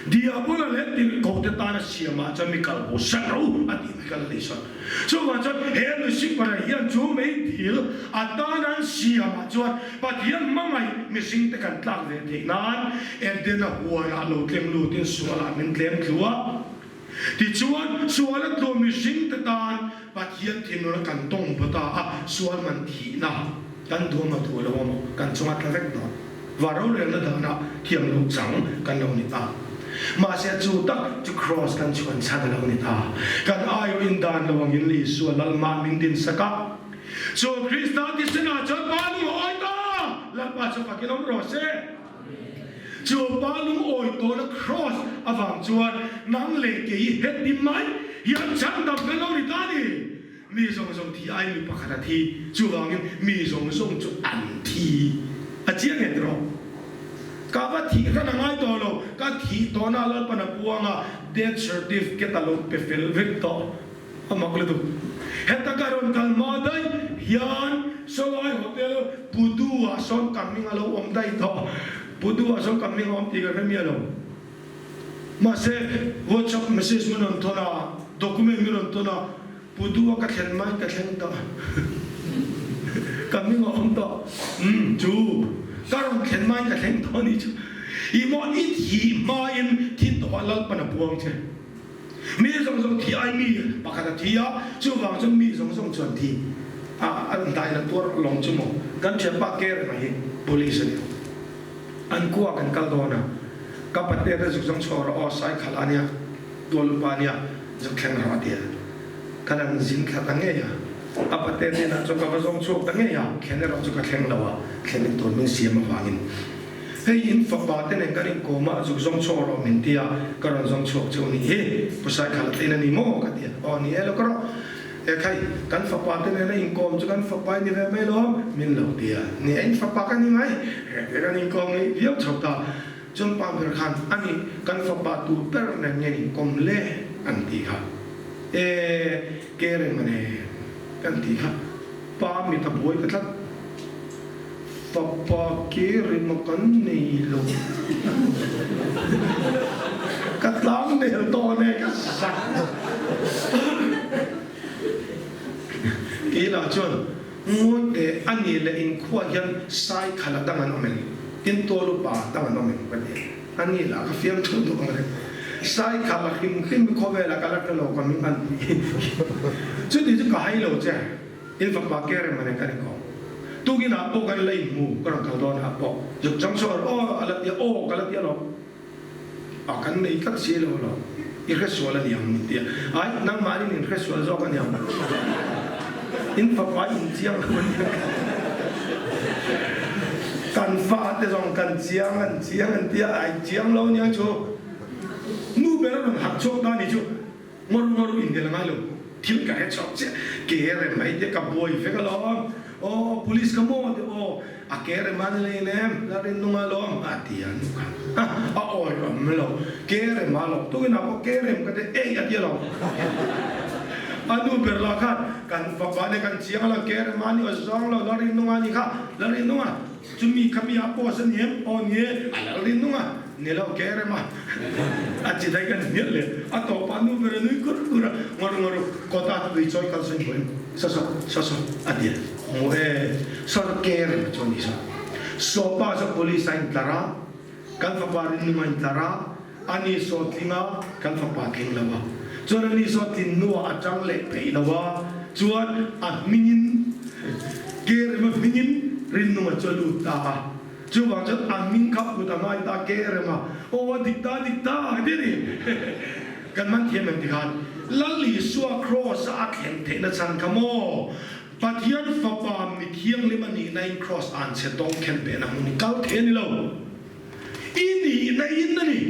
Diabola leh tirhkohte tana siamah chuan mi kal bo san ro a tih mai kha la nei sawn. Chuvang chuan he Lucifer-a hian chu meidil a tana an siamah chuan Pathian hmangaih mihringte kan tlak ve theih nan Edena huanah lo tleng lutin sualah min tlem tlu a. Tichuan, suala tlu mihringte tan Pathian thinluna kan tawng baw ta a, sual man thihna kan duam a duh lo a maw, kan chunga tla vek dawn. Va rorelna danah thiam loh chang kan lo ni ta. Mahse chu tak chu Kraws kan chhuan chhan a lo ni ta. Kan aiawhin dan lo angin Isua Lalmah min dinsak a. Chu Krista tisenah chuan Pa lung a awi ta! Lalpa chu fakin awm rawh se! Chu pa lungawi tawhna Kraws avang chuan nang leh kei heti mai hian chhandam kan lo ni ta a ni. Mi zawng zawng thi ai mi pakhat a thi, chuvangin mi zawng zawng chu an thi. A chiang nge tiraw? Ka va thih hran a ngai tawh lo, ka thih tawhna Lalpan a puang a, death certificate a lo pe fel vek tawh. A mak lutuk. Heta ka rawn kal hma daih hian sawlai hotel Pudu ah sawn ka hming a lo awm daih tawh. Pudu ah sawn ka hming a awm tih ka hre miah lo. Mahse WhatsApp message min rawn thawn a, document min rawn thawn a, Pudu a ka thlen mai ka thleng ta. Ka hming a awm tawh. Umm chu ka rawn thlen mai ka thleng tawh a nih chu. I maw i thih hmain thi tawh ah Lalpan a puang che. Mi zawng zawng thi ai mi pakhat a thi a, chuvang chuan mi zawng zawng chuan thi a an dai la tuar lawng chu maw. Kan thianpa Karen a hi police a ni. An khua kan kal dawn a, ka patea te zuk zawng chhuak rawh aw, sai khalh a nia, tual upa a nia, zuk thleng rawh a ti a. Kan han zin thla ta ngei a, a patea hnenah chuan ka va zawng chhuak ta ngei a, thlen erawh chu ka thleng lo a, thlen tur min siam avangin. Hei in fapa te nen kan inkawm a, zuk zawng chhuak rawh min ti a, ka rawn zawng chhuak che u nih hi, Pu Saikhala te in a ni maw? ka ti a, aw ni e lo ka rawh. E khai, kan fapa te nena inkawm chu kan fapa i ni ve mai lawm, min lo ti a, ni e in fapa ka ni mai, he kan inkawm ngeih viau chho ta. Chuan pa ber khan, a ni, kan fapa tu ber nen nge inkawm le? an ti kha. E, ke reng a ne, kan ti kha. Pa mit a buai ta tlat. Fapa ke rema kan nei lo. Ka tlang nel tawh ne ka sak. Kei lah chuan ngawi teh a ni leh inkhua hian sai khala dang an awm em? Tin tual upa dang an awm em? Ka ti a. A ni lah ka fiam thu duh ang reng. Sai khala hrim hrim khawvelah ka la hre lo ka hming an ti. Chuti chu ka hai lo che. In fapa ke rem a nei kan inkawm. Tukin ah pawh kan la inhmu ka rawn kal dawn ah pawh zuk chang sawn aw a la tia aw ka la tia lo a kan nei tlat si lo lo i hre sual a niang min tia ai nangmahni min hre sual zawk a niang in fapa in chiang lo a niang kan fa te zawng kan chiang an chiang an tia ai chiang lo aniang chu nu ber a rawn harh chhuak ta ni chu. Ngawr ngawr in tel ngai lo thil ka hre chhuak chiah ke rem mai te ka buai vek alawm aw police ka maw te aw a ke rem a ni lei nem la rin nung alawm a ti a nu khan a a awi awm lo ke rem a lo tukin ah pawh ke rem ka ti ei a ti alawm a nu ber lah khan kan fapa ne kan chiang alawm ke rem a ni aw zawng lo la rin nung a ni kha la rin nung a Chumi khami a post a ni em? Aw ni e, a lal rin nung a, ni lo ke rem a, a chi daih kan hmiah leh a tawpah nu ber a nui kur kur a, ngawr ngawr kawta tui chawi kal sawi hmuh em? Saw saw, saw saw a ti a, hmu e, saw saw ke rem a chuan ni saw. Sawpa chu police a intlar a, kan fapa rin nung a intlar a, a ni saw tling a, kan fapa tling lo a, chuan a ni saw tlin hnuah a tang leh peih lo a, chuan a hmingin ke rema hmingin Rinnunga chu a lut ta a, chuvang chuan a hming kha put a ngai ta ke rema, aw a dik ta dik ta ti a ni. Kan man thiam em tikhan Lal Isua Kraws a a thlen theihna chhan kha maw? Pathian Fapa mi thianghlim a nihna in Kraws an chhe dawng khen behna hmun i kal thei a ni lo. I nihna in a ni.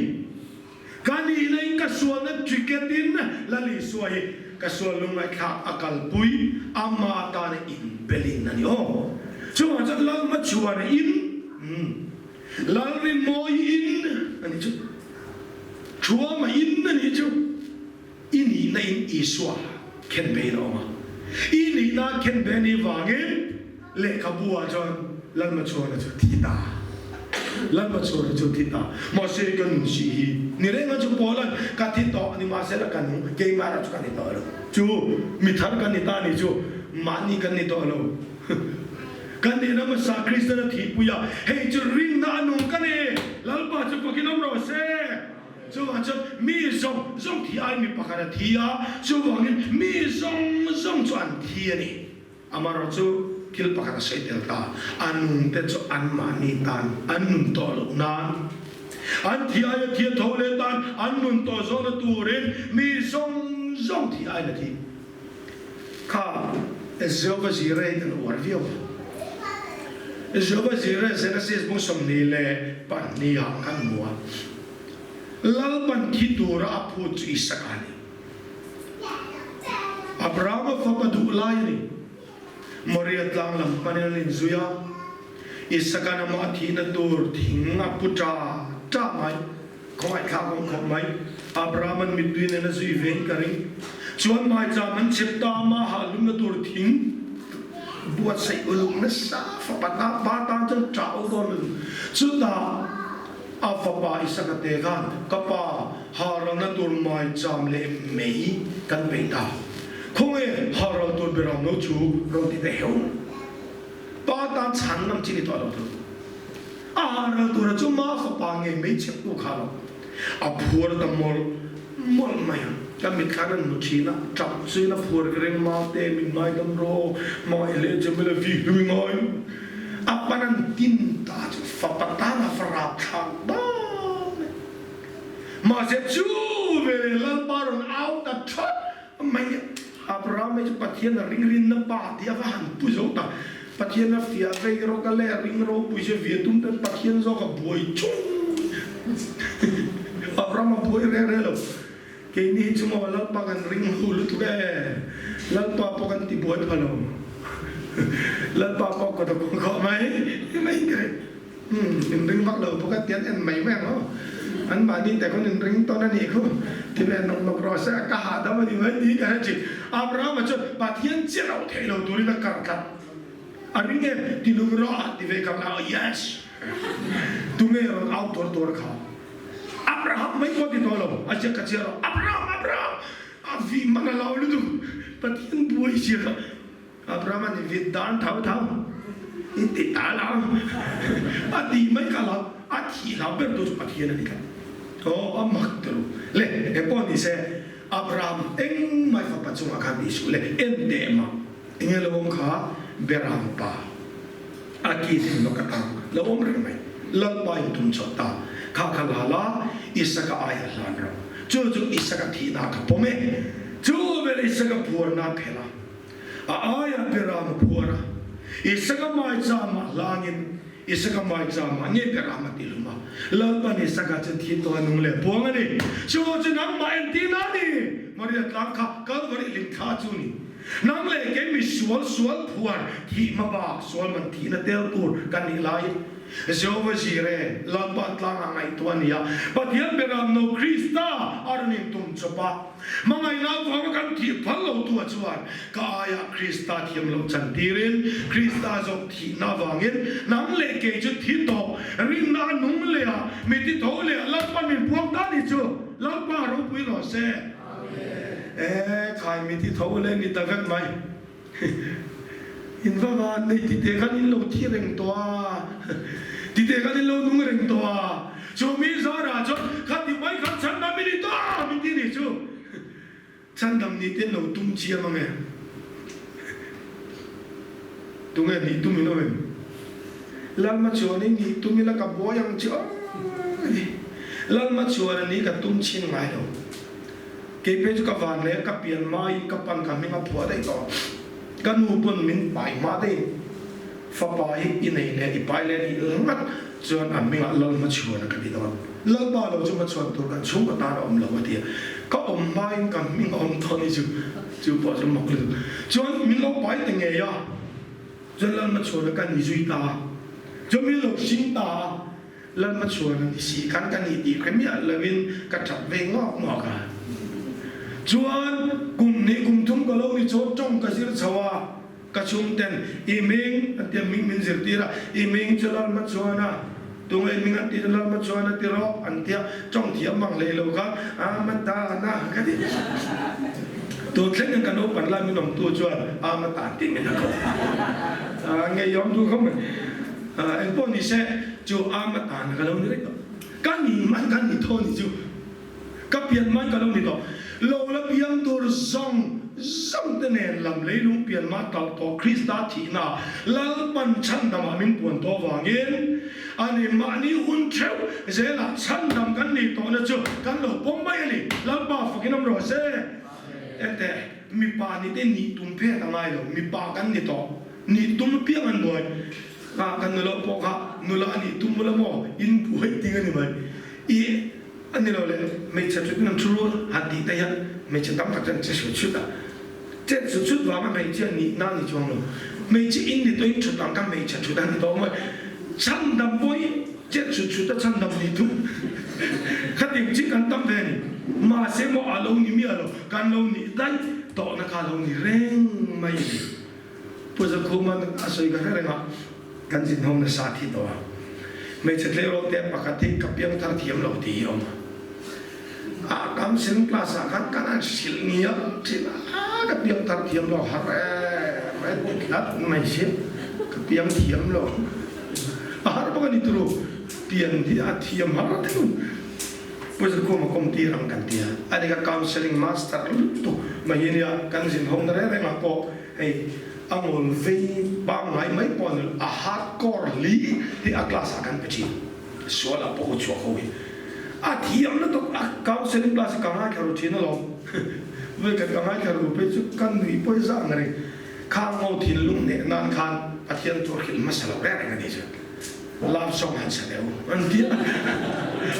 Ka nihna in ka sualna ticket in Lal Isua hi. ka sual lungngaihthlak a kalpui, ama tana inbelin a ni aw. Chungah chuan Lalhmachhuana in, Lalrimawi in a ni chu, Thuama in a ni chu, i nihna in Isua khenbein a awm a. I nihna khenbe a nih vangin lehkhabu ah chuan Lalmachhuana chu thi ta. Lalmachhuana chu thi ta. Mahse ka nun si hi ni reng a chu Paula'n ka thi tawh ni mahsela ka nung keimah erawh chu ka ni tawh lo. Chu mi thar ka ni ta ni chu mahni kan ni tawh lo. Kan nihna hmasa Kristian a thihpui a, hei chu rinna a nung ka ni. Lalpa chu fakin awm rawh se. Chuvang chuan mi zawng zawng thi ai mi pakhat a thi a, chuvangin mi zawng zawng chu an thi a ni. Amaherawh chu thil pakhat a sawi tel ta, a nungte chu anmahni tan an nun tawh loh nan, an thi aia thi a tho leh tan an nun tawh zawhna turin mi zawng zawng thi aiin a thi. Kha Jehovah Jireh kan uar viau a. Jehovah Jireh Genesis bung 22 ah kan hmu a. Lalpan thi tura a phut chu Isaka a ni. Abrahama fapa duh lai a ni. Moria tlang lam hmanin an inzui a. Isaka'n amah thihna tur thing a pu ṭa ṭa mai. Khawngaihthlak awm khawp mai. Abraham-a'n mittui nen a zui ve in ka ring. Chuan maicham an chep ta a, maha lumna tur thing buatsaih uluk nasa fapa ta pa tan chuan ṭah ul dawn lutuk. Chutah a fapa Isaka te khan, Ka pa, haralna tur maicham leh mei kan peih ta. Khawnge haral tur beram lo chu rawn ti ta heu. Pa tan chhan ngam chi ni tawh lo thung. A haral tura chu ma fapa ngei mai chhep tu kha lo. A phuar ta mawlh mawlh mai a. Ka mitthlan an hmu thin a, tap chuin a phuar ka ring ma te min ngaidam rawh, hmangaih hle che mela vi hlui ngai. A pan an tin ta chu fapa tan a farap thlak dan e. Mahse chu veleh Lalpa rawn au ta that mai a. Abraham hi chu Pathian a ring rinna pa tih a va han pu zo tak. Pathian a fiah vei rawk a leh ring ropui che via tum ten Pathian zawk a buai chung. Abraham a buai reng reng lo. Keini hi chu maw Lalpa kan ring hu lutuk e. Lalpa pawh kan ti buai pha lo. Lalpa pawh kawt a kawng khawh mai mai ka ring. Umm in ring vak lo bawk a tian en mai mai ang aw. An mahni te khawn in ring tawn a nih khu. Ti ve nawk nawk rawh se a ka hahdam a ni mai tih ka hre thin. Abrahama chuan Pathian chiah loh theih lo turin a kar tlat. A ring em? Ti lung rawh a ti ve kang a, yes! Tunge rawn au tuar tuar kha? Abraham mai pawh ti tawh lo, a ziak ka chiah rawh. Abraham! Abraham! A vih man a lo lutuk. Pathian buai sia kha. Abraham a ni vit dan tho tho i ti ta lo a ti mai ka lo a thih hlau ber tu chu Pathian a ni tlat aw a mak turu le engpawh ni se Abraham engmah fapa chungah khan ti suh le en teh mah enge lo awm kha Beram pa a ki hlim lawk atang lo awm reng mai Lalpa in tum chawp ta kha kha la la Isaka aia hlan rawh chu chu Isaka thihna ka pawm e chu vel Isaka phuarna phel a. A aia Beram a phuar a, Isaka maicham ah hlangin Isaka maicham ah nge Beram a ti hlum a, Lalpan Isaka chu thi tawh a nung leh puang a ni. Chu chu nangmah entir na a ni, Maria tlang kha Kalvari hlim thla chu ni. Nang leh kei mi sual sual phuar thih hmabak sual man thihna tel tur kan nih laiin Jehovah Jireh, Lalpa tlangah ngaihtuah a ni a, Pathian Beram no Krista a rawn intum chawp a. Hmangaihna avanga kan thih phal lo tu a chuan ka aiah Krista thiam loh chan tirin Krista zawk thihna avangin nang leh kei chu thi tawh rinna a nung leh a mi ti tho leh a Lalpa min puang ta ni chu Lalpa ropui rawh se. E khai mi ti tho leh ni ta vek mai. In va van nei tite khan in lo thi reng tawh a, tite khan in lo nung reng tawh a, chu mi zarah chuan khati mai khan chhandam i ni ta min ti nih chu chhandam ni te in lo tum chiam ang e. Tunge nih tum in awm em? Lalma chuan i nih tum ila ka buai ang che aw. Lalma chuan a ni ka tum chhin ngai lo. Kei phei chu ka van leh ka pian hmaiin ka pan ka hming a phuah daih tawh. Ka nu pawn min pai hma daih. Fapa hi i nei leh i pai leh nih ngat chuan a hmingah Lal hmachhuan a ka ti dawn. Lalpa lo chu hmachhuan tur kan chhungkaw tan a awm lo a ti a. Ka awm hmain ka hming a awm tawh ni chu, chu pawh chu mak lutuk. Chuan min lo pai ta ngei a, chuan Lal hmachhuan a ka ni zui ta a, chuan min lo hring ta a, Lal hmachhuan a ni si khan ka ni tih hre miah lovin ka that ve ngawk ngawk a. Chuan kum hnih kum thum ka lo ni chuan tawng ka zir chho a. Ka chhungten i hming an tia hming min zirtir a, i hming chu Lalhmachhuana, tunge i hming an tih chu Lalhmachhuana ti rawh an tia, tawng thiam mang hlei lo kha Amatana ka ti. Tun thleng hian ka naupan lai min awmtu chuan Amatan tih min a ko. Ngeiawm duh khawp mai. Engpawh ni se chu Amatana ka lo ni reng tawh. Ka ni man ka ni thaw ni chu. Ka pian mai ka lo ni tawh. Lo la piang tur zawng zawng te nen lam leilung pian mah talh tawh Krista thihna Lalpan chhandamah min puan tawh vangin a ni. Mahni hun theuh zelah chhandam kan nih tawhna chu kan lo pawm mai a ni. Lalpa fakin awm rawh se. Enteh, mipa ni te nih tum phet a ngai lo. Mipa kan ni tawh. Nih tum apiang an buai. Kha kan nula pawh kha nula nih tum bula maw in buai ting a ni mai. I A ni lo le, hmeichhe thut in an thu rul han tih te hian hmeichhe tam tak chuan che sut sut a, chet sut sut vanga hmeichhia nihna a ni chuang lo. Hmeichhe in ni tawhin thut ang kha hmeichhe thut a ni tawh mawi. Chhandam pawh hi chet sut sut a chhandam ni thung. Khatiang chi kan tam ve a ni. Mahse maw a lo ni miah lo, kan lo nih daih tawhna kha a lo ni reng mai a ni. Pu Zakhuman a sawi ka hre reng a, kan zinhawm nasa thi tawh a. Hmeichhe tleirawl te pakhat hi ka piangthar thiam lo tih hi a awm a. A counselling class ah khan kan han hrilh ngial thin a, a ka piangthar thiam lo har em em ti tlat mai si, ka piang thiam lo. A har bawk a ni turu, pian hi a thiam har deuh. Pu Zakhuma kawm tir ang kan ti a, a ni ka counselling master lutuk mai hi nia, kan zinhawmna reng rengah pawh hei a ngawl vei pangngai mai pawh a ni lo, a hardcore li hi a class ah kan pe thin, sual ah pawh u chhuak ho hi a thiam lutuk, a counselling class hi ka ngaithla ru thin alawm, vawikhat ka ngaithla ru phei chu ka nui pawi zah ang reng, khang ngo thinlung hneh nan khan Pathian tur hrilh hmasa lo reng reng a ni chu. Love song han sa deuh an ti a,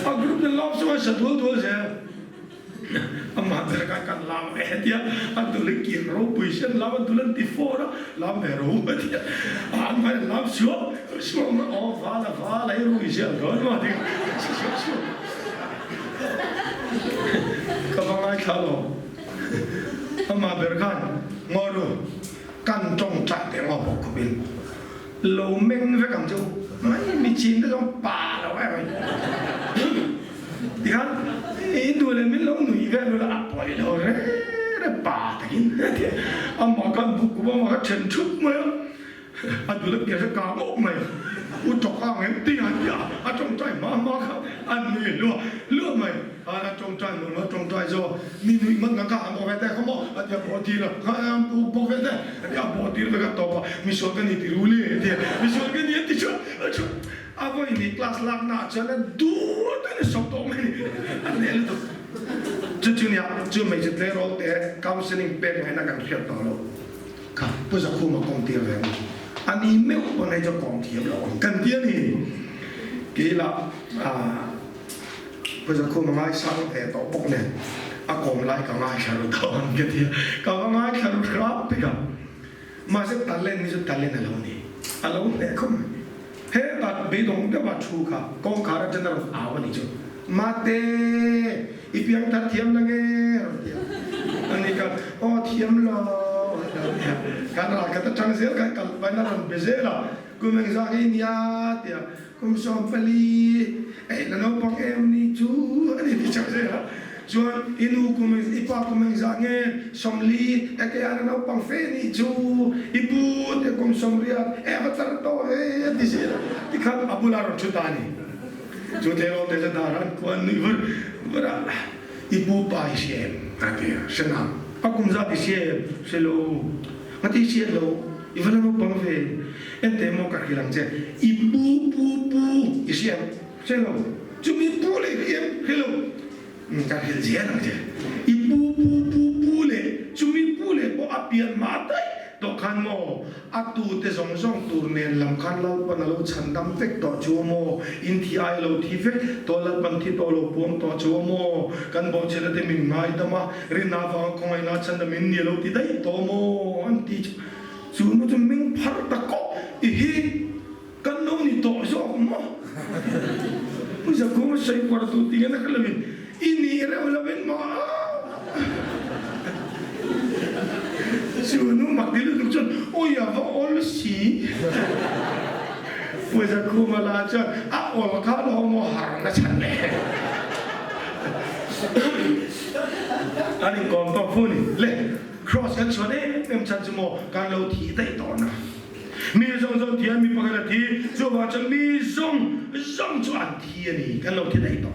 a group in love song an sa dual dual zel. Amah ber khan kan lam ve a ti a, a dul i kir ropui si an lam a dul an ti fawr a, lam ve ro a ti a, an vai an lam suam suam a, aw val a val a i rui zel dawn maw ti sa suam suam. Ka va ngaithla lo. Amah ber khan ngawi ru kan tawngtai teh ngaw bawk khawpin. Lo meng vek ang chu mai mi chin te zawng pa lo em mai tikhan i duh leh min lo nui vel ula a pawi lo re re pa takin amah khan buk kum amah kha then thup mai a a duh leh pian kha kang awk mai u tawk ang em ti han ti a a tawngtai hma hma kha a nui luah luah mai. Khan a tawngtai mawlh mawlh tawngtai zawk mi nuih hman na kha han bawk ve teh kha maw a ti a bawh tir a kha an bawk ve teh a ti a bawh tir vek a tawp a misual ka ni ti ru le a ti a misual ka ni a ti chu a chu a vawi ni class lak na ah chuan a dur deuhin a sawp tawh mai a ni a hneh lutuk chu chu nia chu hmeichhe tleirawl te counselling pek ngaihna kan hriat tawh lo kha Pu Zakhuma kawng tir ve ang a ni meuh pawn hei chu a kawng thiam lo ang kan ti a ni keilah ah. Pu Zakhum a ngaisang ve tawh bawk nen a kawm lai ka ngaithla ru dawn ka ti a, ka va ngaithla ru hrap bik a. Mahse talent hi chu talent a lo ni, a lo hneh khawp mai. Hetah beidawng deuha thu kha kawngkhar atang a rawn au a nih chu, Mate, i piangthar thiam la nge? a rawn ti a. Ani kha, Aw thiam lo, a lo ti a. Kan ralkhat atang zel khan kal pahin a rawn be zel a, Kum engzah nge i nia? a ti a. Kum 14, ei la naupang em ni chu a ni ti chauh zel a. Chuan i nu kum eng, i pa kum engzah nge 40, e kei a la naupang fe ni chu, i pu te kum 80, e va tar tawh ve a ti zel a. Tikhan a bulah rawn thu ta a ni. Chu tleirawl te chu dar an kuan nuih vur vur a, i pu pa i hria em? a ti a, hre nang. A kum zat i hria em? Hre lo. Ngati hriat lo, i va la naupang ve. Enteh maw ka hrilh ang che, i pu pu pu i hria em? Hre lo. Chumi pu leh i hria em? Hre lo. Ka hrilh zel ang che. I pu pu pu pu leh chumi pu leh pawh a pian mah daih. tawh khan maw a tute zawng zawng tur nen lam khan Lalpan a lo chhandam vek tawh chu maw, in thi ai a lo thi vek tawh Lalpan thi tawh lo puang tawh chu maw, kan bawhchhiatna te min ngaidam a, rinna avanga khawngaihna chhandam in ni a lo ti daih tawh maw an ti chu. Chu nu chu ming phar ta kawp i hi kan lo ni tawh zawk maw? Pu Zakhuma sawi kuar tu ti nge na hre lovin i ni reuh lovin maw? Chu nu mak ti lutuk chuan awi a va awl si. Pu Zakhuma lah chuan a awl kha lo maw har na chhan le. An inkawm tawk fu ni le. Cross kan chhuan em em chhan chu maw kan lo thih daih tawh na. Mi zawng zawng thian mi pakhat a thi, chuvang chuan mi zawng zawng chu an thi a ni, kan lo thi daih tawh.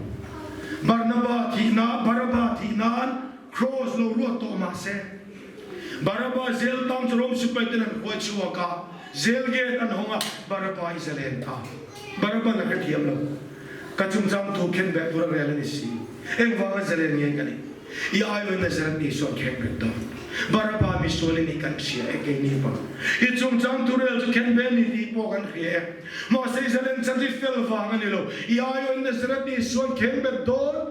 Barnaba thih na, Baraba thih nan cross lo ruat tawh mah se, Baraba zel tang chu Rom sipai ten an huai chhuak a, zel gate an hawng a, Baraba i zalen ta. Baraba na ka thiam lo. Ka chungchang thu khen beh tur a rel a ni si. Engvanga zalen nge ka nih? I aiawin Nazareth ni sawn khen bet dawn. Baraba mi sual i nih kan hria e keini pawh. I chungchang thu rel chu khen beh ni tih pawh kan hria e. Mahse i zalen chan hi fel vang a ni lo. I aiawin Nazareth ni sawn khen bet dawn.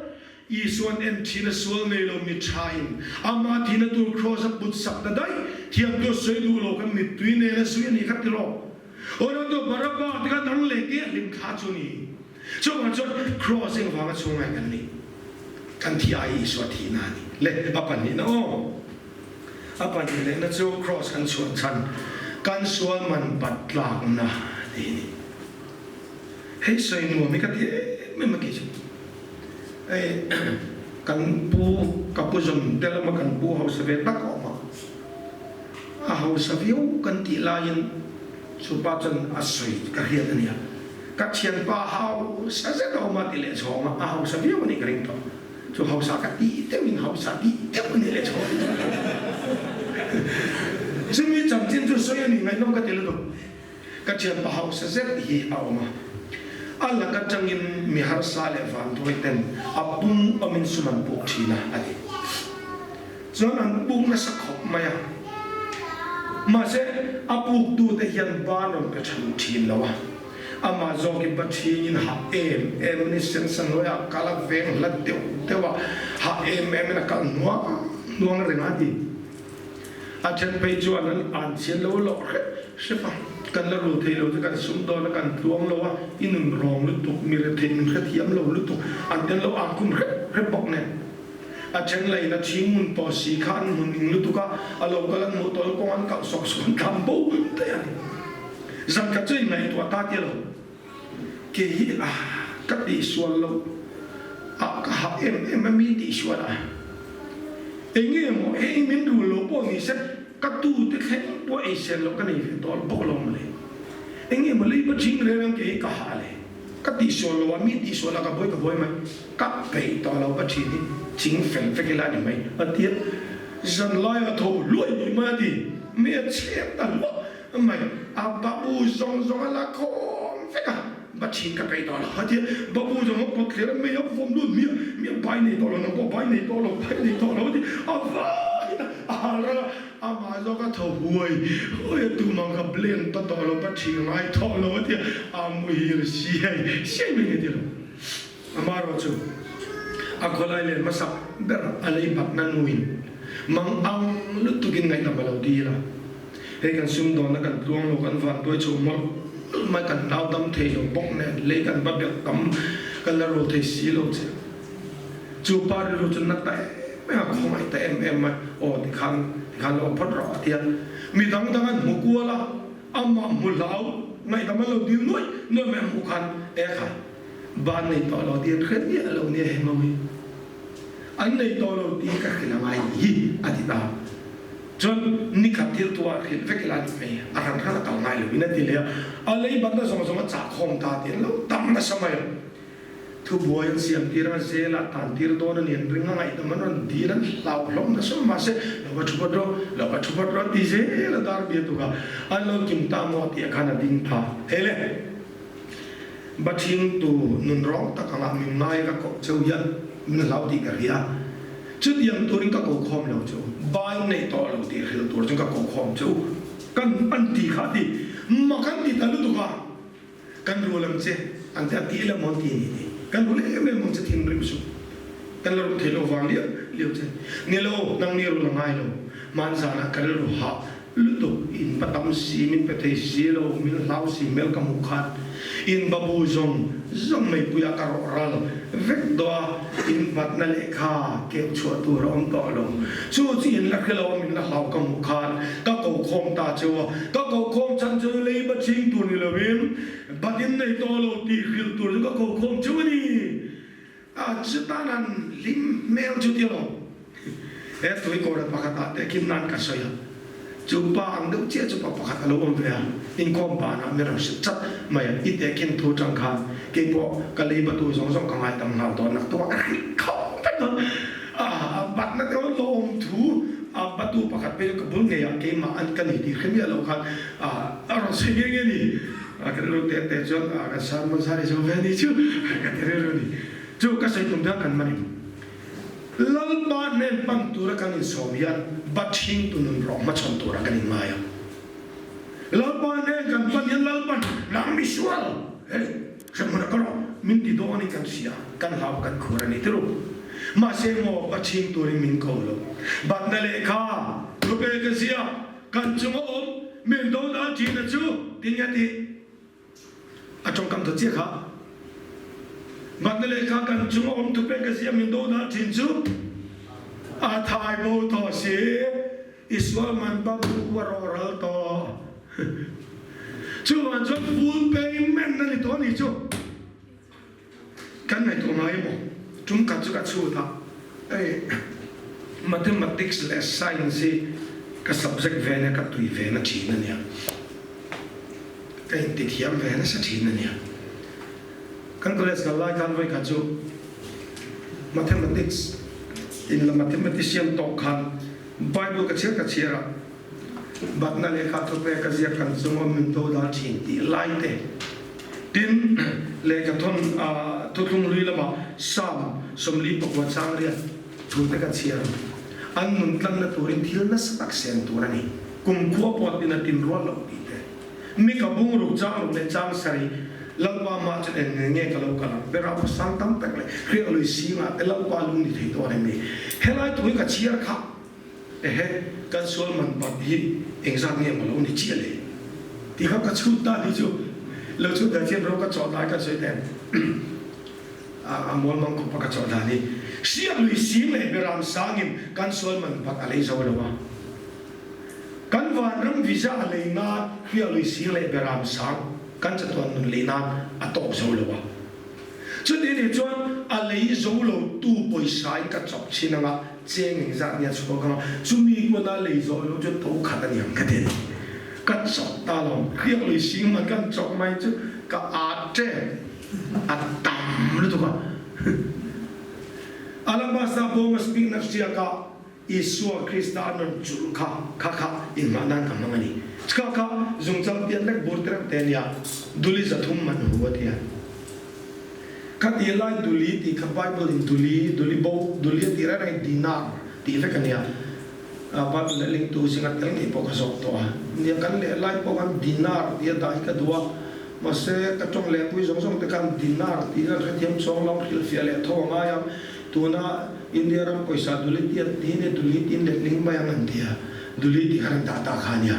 Isuan en thin a sual nei lo mi tha in amah thihna tur kraws a put sak ta daih. Thiam tur sawi duh lo kan mittui nen a zui a nih kha tiraw. Orlando Baraba te kha dang leh te a hlim thla chu ni. Chuvang chuan Cross engvanga chhungai kan nih? Kan thi ai Isua thihna a ni. Le a pahnihna aw. A pahnih lehna chu Cross kan chhuan chhan kan sual man pat tlakna tih a ni. Hei sawi nuam hi ka ti em em a kei chu. Hei kan pu ka pu zawn te lama kan pu hausa ve tak a awm a. A hausa viau kan tih laiin chu pa chuan a sawi ka hriat a nia. Ka thianpa hausa zet a awm a ti leh chhawng a, a hausa viau a nih ka ring tawh. Chu hausa ka tih deuhin hausa tih deuh a nih leh chhawng. Chumi chanchin chu sawi a nih ngaihnawm ka ti lutuk. Ka thianpa hausa zet hi a awm a, a lak atangin mi harsa leh vanduai ten a pum awmin sum an puk thin a, a ti. Chuan an puk nasa khawp mai a, mahse a puktute hian ban rawn pe tha duh thin lo a, amah zawkin Pathianin hah em em ni sensa hnuaiah kal a veng hla deuh deuh a, hah em em in a kal hnuang hnuang reng a ti. A then phei chuan an an chhiat lo loh hrep hrep a, kan la rul thei lo chu kan sum dawn a, kan tluang lo a, i nun rawng lutuk, mi rethei min hrethiam lo lutuk, an tel lo ang khum hrep hrep bawk nen. A then laiin a thi ngun tawh si kha an hmun ing lutuk a, a lo kal an hmuh tawh lo kawng an kalh sawk sawk an tlan bo daih a ni. Zan khat chu inngaihtuah ta tia lo. Kei hi a ka tihsual loh a ka hah em em a mi tihsual a enge maw hei min rul lo pawh ni se ka tu te thleng pawh ei sel loh ka nei ve tawh bawk lo maw le enge maw leiba ching reng ang kei hi ka hah le ka tihsual loh a mi tihsual a ka buai ka buai mai ka peih tawh lo ka thin hi ching fel vek ila a ni mai a tia zan laia tho hluai ni mai a ti mi a chhiat ta hluah Mai a babu zawng zawng a la khawm vek a, ba thin ka peih tawh lo a ti a, babu zawng a kawt thler a mei a vawm lut miah miah bai nei tawh lo nang pawh bai nei tawh lo bai nei tawh lo a ti a vaiin a hal ral a, amah zawk a thaw huai huai a tumah ka blame ta tawh lo ba thin ngai tawh lo a ti a, a muhil siai siai mai nge ti lo. Amaherawh chu a khawlai len hmasak ber a lei batna nuin mang ang lutukin ngaihdam a lo dil a. Hei kan sumdawnna kan tluang lo, kan vantuai chho mawlh mawlh mai, kan nau dam thei lo bawk nen lei kan va belh tam kan la rul thei si lo che. Chu pa rilru chu na ta em em a, khawngaih ta em em mai, aw tikhan tikhan lo phawt rawh a ti a. Mi dang dang an hmu kual a, amah hmu hlau ngaihdam an lo dil nuaih nuaih mai a hmuh khan e kha. Ban nei tawh lo tih an hre miah lo nia he hmang hi. An nei tawh lo tih ka hrilh a ngai nih hi a ti ta. Chuan nikhat thil tu ah hrilh vek ila a ti mai. A ran ran a kal ngai lo in a ti leh a. A lei batna zawng zawng a chah khawm ta tih an lo tam nasa mai a. Thubuai an siam tir a, zel ah tan tir dawn a ni an ring a, ngaihdam an rawn dil an hlauhlawm nasa mai. Mahse lo va thu vat rawh, lo va thu vat rawh a ti zel a dar bia tuk a. An lo kim ta maw tih ah khan a ding ta. Hei le. Bathingtu nun rawng tak anga min ngai ka koh cheu hian min hlau tih ka hria. Chutiang turin ka ko khawm lo chu. Bai neih tawh lo tih hrilh tur chuan ka ko khawm cheu. Kan an ti kha ti mak an ti ta lutuk a, kan rul ang che an ti a ti ila maw an ti a ni ti. Kan rul em em ang che thinrim suh. Kan la rul thei lo vang liau liau che. Ni lo, nang ni rul a ngai lo. Hmanzanah ka rilru hah lutuk in pa tam si, min pe thei si lo, min hlau si hmel ka hmuh khan in babu zawng zawng meipuiah ka rawh ral vek dawh a, in batna lehkha keuh chhuah tur a awm tawh lo. Chu chu in la hre lo a, min la hlau ka hmuh khan ka ko khawm ta cheu a, ka ko khawm chhan chu leiba ching tur ni lovin bat in nei tawh lo tih hrilh tur chu ka ko khawm cheu a ni. A chutan an hlim hmel chu ti lo. He tui kawra pakhat ah te khin nan ka sawi a, chu pa ang deuh chiah chu pa pakhat a lo awm ve a, inkhawm banah mi rawn hrilh chat mai a, i te khin thu tang khan keipawh ka lei batu zawng zawng ka ngaidam nghal dawn nak tuk a, ka hrilh khawp vek dawn. A batna te lo awm thu a batu pakhat phei chu ka bul ngei ah keimah an ka ni tih hre miah lo khan a rawn sawi nghe nghe a ni. A ka rilru te te chuan a kan sermon zar i zo ve ni chu ka ti rilru ni. Chu ka sawi tum hian kan man in Lalpa hnen pan tura kan insawm hian Bathing tu nun rawh hmachhawn tura kan inngai a. Lalpa hnen kan pan hian Lalpan nang misual hei hremhmun a ka rawh min ti dawn in kan hria kan hlau kan khur a ni ti ru. Mahse maw Bathing turin min ko lo. Batna lehkha thupe ka ziak Kan chunga awm min dodal ṭhina chu tinge a tih? A ṭawngkam tha chiah kha. Batna lehkha kan chunga awm thupek a ziah min dodal ṭhin chu a thai bo tawh si. I sual man ba bu a rawh ral tawh. Chuvang chuan full payment a ni tawh a nih chu. Kan ngaihtuah ngai emaw? Tum khat chu ka chhut a, hei Mathematics leh Science hi ka subject ve nia, ka tui ve na thin a nia, ka intithiam ve nasa thin a nia. Kan college kal lai khan vawikhat chu Mathematics in la mathematician tawk khan Bible ka chhiar ka chhiar a, Batna lehkha thupe ka ziak kan chung awm min do dal thin tih lai te. Tin, lehkha thawn thuthlung lui lamah Psalm 44 chang riat thu te ka chhiar. An nun tlanna turin thil nasa tak sen tur a ni. Kumkhua pawh tin a tin rual loh tih te. Mi ka bungruk chang ruk leh chang sarih Lalpa mah chuan eng nge nge ka lo kal ang? Berah pasang tam tak leh hriak lui singah te Lalpa lung ni thei dawn em ni? Helai thu hi ka chhiar kha. Ehe, kan sual man bat hi engzat nge maw lo ni chiah le? Ti kha ka chhut ta ni chu lo chhut dan chian ro ka chawh lai kan sawi ten a mawl mang khawp a ka chawh dan hi hriat lui sing leh beram sangin kan sual man bat a lei zo lo a, kan vanram visa a lei nan hriat lui sing leh beram sang kan chatuan nun lei nan a tawk zo lo a. Chuti nih chuan a lei zo lo tu pawisa in ka chawp chin anga cheng engzat nge a chhuak anga chumi kuan a lei zawh lo chu to khat a niang ka ti a ni. Ka chawp ta lo, hriak lui sing man kan chawp mai chu ka at ṭep a tam lutuk a. Alabasta bawma speak na hriak a. Isua Krista a rawn chulh kha kha kha inhmah nan ka hmang a ni. Chka kha zungchang pian lek bur tereuh te a nia, duli 300 man hu a ti a. Kha ti lai duli tih kha Bible in duli, duli bo, duli a tih reng reng dinar tih vek a nia. Bible leh lingtu zinga tel ngei pawh ka zawk tawh a. Nia kan leh lai pawh khan dinar tih a dah hi ka duh a, mahse ka tawng lehpui zawng zawng te khan dinar tih an hrethiam chawng lo, hrilhfiah leh tho a ngai ang. Tuna India ram pawisa duli ti an ti nia, duli tiin letling mai ang an ti a, duli tih khan an dah ta kha a nia.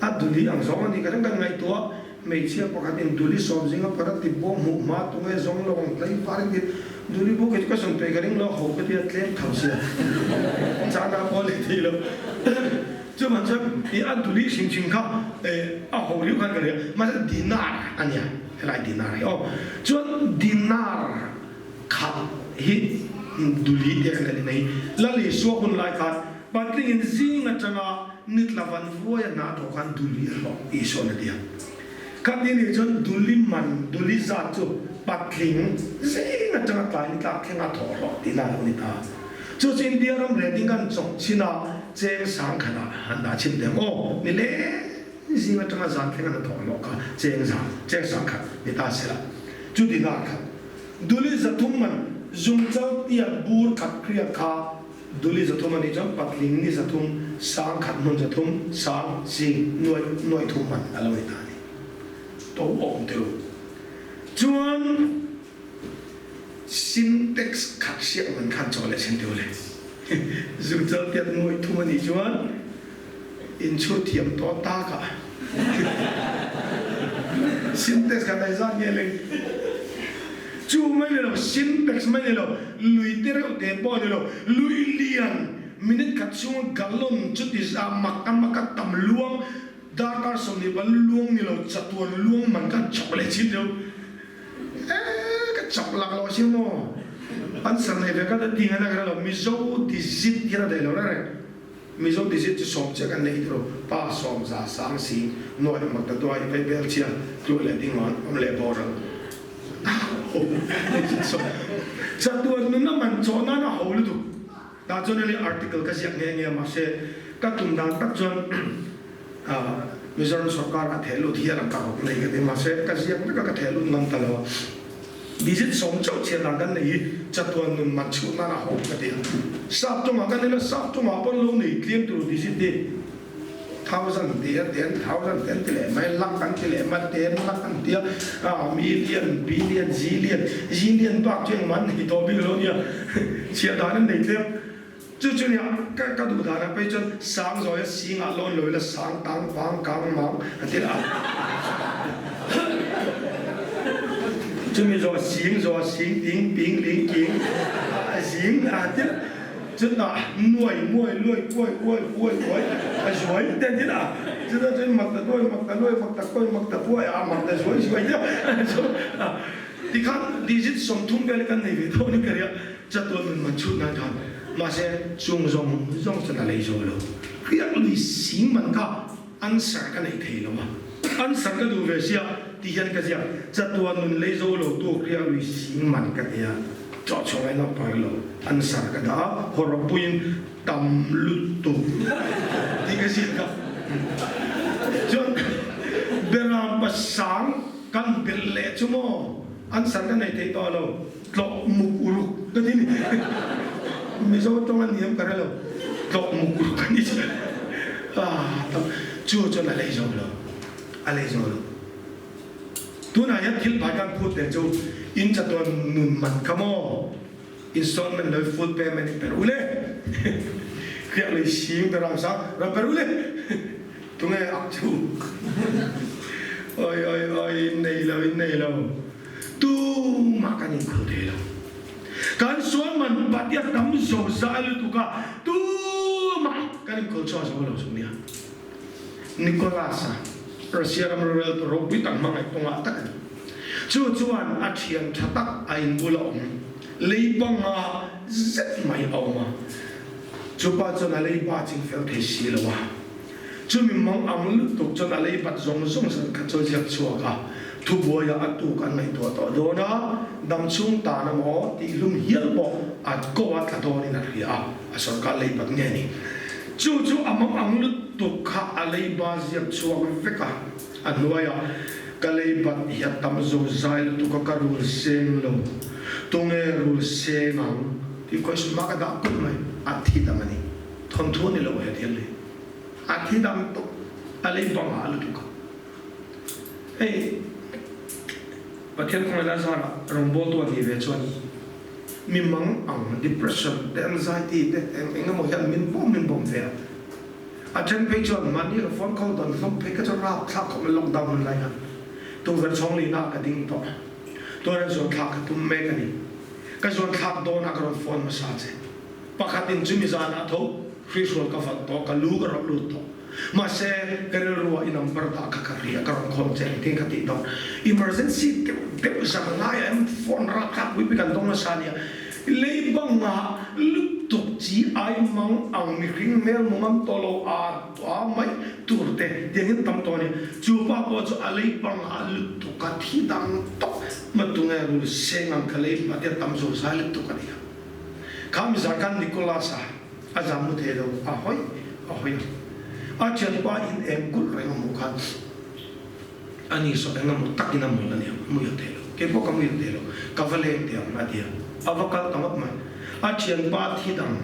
A duli ang zawng a nih ka ring kan ngaihtuah, hmeichhia pakhatin duli sawm zinga pakhat a ti bawk hmuh hma tunge zawng lo ang tlai var in ti duli bawk hi chu ka zawng peih ka ring lo, ho ka ti a tlem tho sia chana pawh a leh thei lo. Chuvang chuan i a duli hrim hrim kha a ho riau khan ka ring a, mahse dinar a nia helai dinar hi aw chuan dinar Khat hi duli te kan en mai. Lal Isua hun lai khan patlingin zing atanga nitla van vuai a hna thawh khan duli a hlawh Isua'n a ti a. Khat ni nih chuan duli man, duli zat chu patling zing atanga tlai nitlak thlenga thawh hlawh tihna a lo ni ta. Chu chu India ram reting kan chawk chin a cheng sang khatah han dah chhin teh ang aw, ni leng zing atanga zan thlenga hna thawh hlawh kha cheng zan, cheng sang khat ni ta se la. Chu dinar khat. Duli 300 man zungchal tiat bur khat hriat kha duli 300 a nih chuan patling ni 300. 1,000 hmun 300 sang sing nuaih nuaih thum man a lo ni ta a ni. To awm teu chuan Sintex khat hriak man khan chaw leh sen teu le. Zungchal piat nuaih thum a nih chuan in chhut thiam tawh tak a. Sintex khat ai zat nge leng. Chu mai ni lo, Sintex mai ni lo, lui te reuh te pawh ni lo, lui lian minute khat chhunga gallon chuti za mak a mak a tam luang Darkar 24 luang ni lo chatuan luang man khan chawp leh chin deuh. Ee ka chawp lak lo si maw? An ser nei ve ka ta ti ngai na ka hre lo. Mizo digit hian a daih lo reng reng. Mizo digit chu sawm chiah kan nei tiro. Pa sawm za sang si nuaih mak ta duai vei bel chia tluah leh ding an awm leh boral. Chatuan nun a man chawh nan a ho lutuk. Tah chuan hei article ka ziak nghe nghe a mahse ka tum dan tak chuan Mizoram sorkar a theh lut hian ang ka rawk nei ka ti mahse ka ziak vek a ka theh lut ngam ta lo a. Digit sawm chauh chhiat dan kan nei hi chatuan nun man chhuh nan a ho ka ti a. Sap tawngah kan en a sap tawngah pawn lo nei tlem tur digit hi thousand ti a ten thousand te an ti leh mai lakh an ti leh mai ten lakh an ti a million billion zillion zillion bak chu engmah an nei tawh bik lo nia chhiah dan an nei tlem chu chu nia ka ka duh dan ah phei chuan sang zawi a sing ah lawn lo ila sang tang pang kang mang an ti a chumi zawh sing zawh sing ting ping ling king zing a ti a. Chutah nuai muai luai kuai uai uai uai a zuai te an ti a, chutah chuan mak ta duai mak ta luai mak ta kuai mak ta puai a mak ta zuai zuai te a tikhan digit 30 vel kan nei ve tho ni ka ria chatuan nun man chhut nan khan mahse chung zawng zawng chuan a lei zo lo riak lui sing man kha answer ka nei thei lo a answer ka duh ve sia ti hian ka ziak chatuan nun lei zo lo tu riak lui sing man ka ti a. Chawh chhuah ngaihna pawh lo an sar ka dah a, hawrawp puiin tam lutuk tih ka ziak a. Chuan Beram pasang kan belh leh chu maw an sar ka nei thei tawh lo, tlawh muk uruk ka ti ni. Mizo tawng a niam ka hre lo, tlawh muk uruk ka ni chu. Ah tam chu chuan a lei zo lo, a lei zo lo. Tunah hian thil phai kan phut ve chu in chatuan nun man kha maw installment loi full payment in per ule kriak lei sing ber ang sa ram per ule tunge ak chu oi oi oi in nei lo in nei lo tu mah kan in khul thei lo kan sual man patia tam zo zai lutuk a tu mah kan in khul chaw zo lo chu nia. Nicholas-a, Russia ram roreltu ropui tak hmangaih kawngah tak a ni. Chu chuan a thian tha tak a inbul a awm, lei panga zet mai a awm a. Chu pa chuan a lei ba ching fel thei si lo a. Chumi mang ang lutuk chuan a lei bat zawng zawng zan khat chu a ziak chhuak a, thubuaia a tuk an ngaihtuah tawh dawn a, dam chhung tan a maw tih hlum hial pawh a ko a tla dawnin a hria a. A sorkar lei bat nge ni? Chu chu a mang ang lutuk kha a lei ba ziak chhuak vek a, a hnuaiah ka lei bat hi a tam zo zai lutuk a ka rul seng lo, tunge rul seng ang tih question mark a dah kulh mai, a thi dang a ni, thawnthu a ni lo he thil hi, a thi dang tawp, a lei bang ah lutuk a. Hei Pathian khawngaihna zarah rawngbawltu a nih ve chuan mi mang ang depression te anxiety te eng eng emaw hian min bawm min bawm ve a. A then phei chuan mahni ka phone call dawn hlawm phei kha chu rap thlak khawp mai lockdown hun lai khan tukverh chhawng lihna ah ka ding tawh a, tuan an zuan thlak ka tum mek a ni. Ka zuan thlak dawn ah ka rawn phone hmasa che. Pakhat in chumi zan ah tho hrihrual ka vat tawh ka lu ka rawlh lut tawh. Mahse, ka rilru ah i number dah kha ka ri a, ka rawn call che engtin ka tih dawn. Emergency deuh deuh zan laiah em phone rapthlak pui pui kan dawng nasa ania. Lei bangah lutuk chi ai mang ang mihring hmel mu ngam tawh lo a a mai tur te tiang hian tam tawh a ni. Chu pa pawh chu a lei bangah lutuk a thi dang tawp matunge rul seng ang ka lei hma te a tam zo zai lutuk a nia. Kha mizar khan Nicholas-a A zam mu thei lo, a hawi a hawi a. A thianpa in eng kulh reng a hmuh khan a ni saw eng emaw takin a mawlh a nia, a muhil thei lo. Kei pawh ka muhil thei lo, ka va leng teh ang a ti a. A va kal ta ngawt mai. A thianpa thi dang.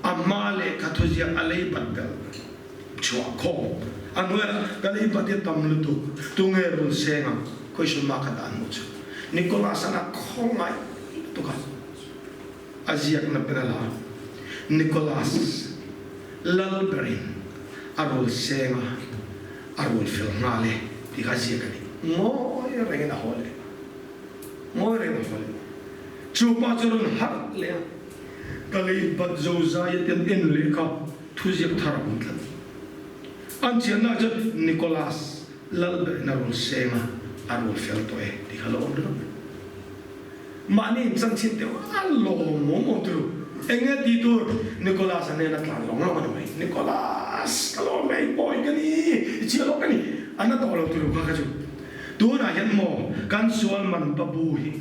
A hma lehkha thuziak a lei bat belh chhuah khawm. A hnuaiah ka lei bat hi a tam lutuk, tunge rul seng ang? Question mark a dah hnu chu Nicholas-a'n a khawngaih lutuk a, a ziakna pen a la a. Nicholas lal berin a rul seng a, a rul fel nghal e tih kha a ziak a ni. Ngawi rengin a haw leh. Ngawi rengin a haw leh. Chu pa chu a rawn harh leh a. Ka lei bat zo zai a ten en leh kha thuziak thar a awm tlat. An chianna chuan Nicholas Lalberhin a rawn seng a, a rawn fel tawh e tih kha lo awm ringawt mai. Mahni in chanchin deuh a lawm awm awm turu. Eng nge tih tur Nicholas a hnena tlan lawng lawng a ni mai. Nicholas ka lawm e, i pawi ka ni, i chhiah lawk ka ni. A na tawh lo turu kha kha chu. Tunah hian maw kan sual man babu hi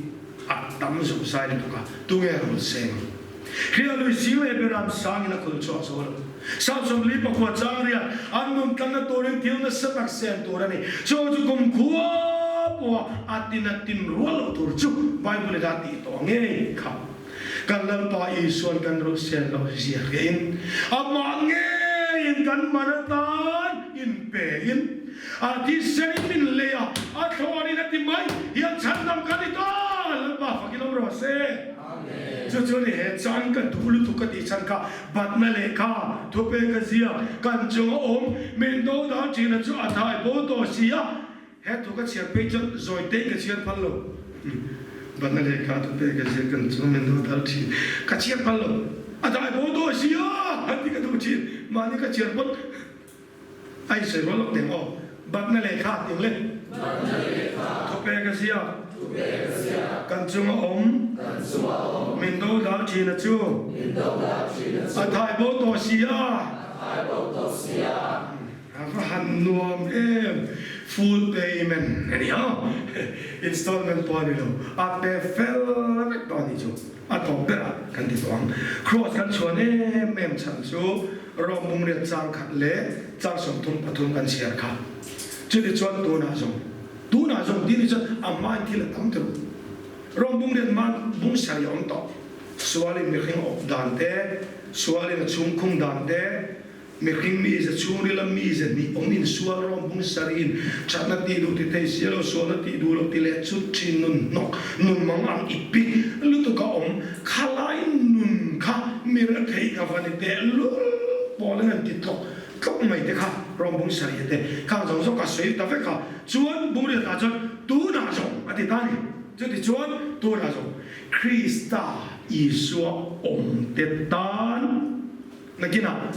A tam zawk zai lutuk a, tunge rawn seng ang? Hria lui sing leh Beram sangin a khul chhuak zo lo. 44 chang riat an nun tlanna turin thil nasa tak sen tur a ni. Chu chu kum khua pawha a tin a tin rual loh tur chu Bible in a tih tawh ngei kha. Kan Lalpa Isuan kan rulh sen loh zia hriain amah ngeiin kan man atan inpein A thisen min lei a, a thlawnin a ti mai hian chhandam ka ni ta, Lalpa fakin awm rawh se. Chu chu ni he chan ka duh lutuk ka tih chhan kha batna lehkha thupe ka ziak kan chung a awm min do dal thina chu a thai bo tawh si a, he thu ka chhiar phei chuan zawi tein ka chhiar phal lo. Batna lehkha thupe ka ziak kan chung min do dal thin ka chhiar phal lo, a thai bo tawh si a ti ka duh thin, mahni ka chhiar phawt. A in sawi rual lawk teng aw. Batna lehkha tih ang le. Batna lehkha. Thupe ka ziak. Thupe ka ziak. Kan chunga awm. Kan chunga awm. Min do dal thin a chu. Min do dal thin a chu. A thai bo tawh si a. A thai bo tawh si a. A va han nuam em. Full payment a ni a. Installment pawh a ni lo. A pe fel vek tawh a nih chu. A tawp berah kan ti tawh ang. Cross kan chhuan em em chhan chu Rom bungriat chang khat leh chang 33 kan chhiar kha. Chutichuan tunah zawng, tunah zawng tih ni chuan a hmain thil a tam teuh. Rom bungriat hman bung sarih a awm tawh. Sualin mihring awp dan te, sualin a chhungkhung dan te, Mihring mize chhungrila mize hnih awm insual rawng bung sariin thatna tih duh ti thei si lo, sualna tih duh lo ti leh chut thin nun hnawk nun mang ang i pik lutuk a awm. Khalai nun kha mi rethei ka va ni teh lul pawl in an ti tlawk tlawk mai te kha rawng bung sarih te khang zawng zawng ka sawi ta vek a, chuan bungriat ah chuan tunah zawng a ti ta ni. Chutichuan tunah zawng Krista Isua awm te tan. Nakinah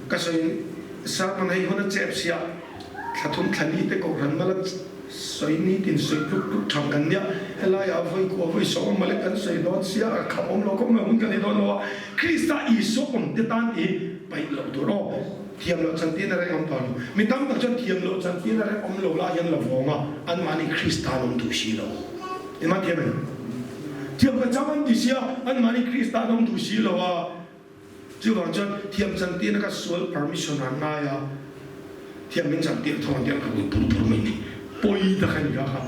ka sawi sermon hei hun a chep sia, thla thum thla ni te kohhran mala sawi nitin sawi tluk tluk thang kan nia, helaiah vawi kua vawi sawm mawle kan sawi dawn sia, a kham awm lo khawp mai hun kan nei dawn lo a, Krista Isua awm te tan tih hi paih loh tur aw, thiam loh chan tiin a reng awm tawh lo, mi tam tak chuan thiam loh chan tiin a reng awm lo lai hian la vawng a, anmahni Krista an awm duh si lo. Engmah thiam em? Thiam ka chang an ti sia, anmahni Krista an awm duh si lo a. Chuvang chuan thiam chan tirna kha sual permission an ngai a, thiam min chan tir thawng an tia ka vui pur pur mai ni. Pawi tak a ni kha kha.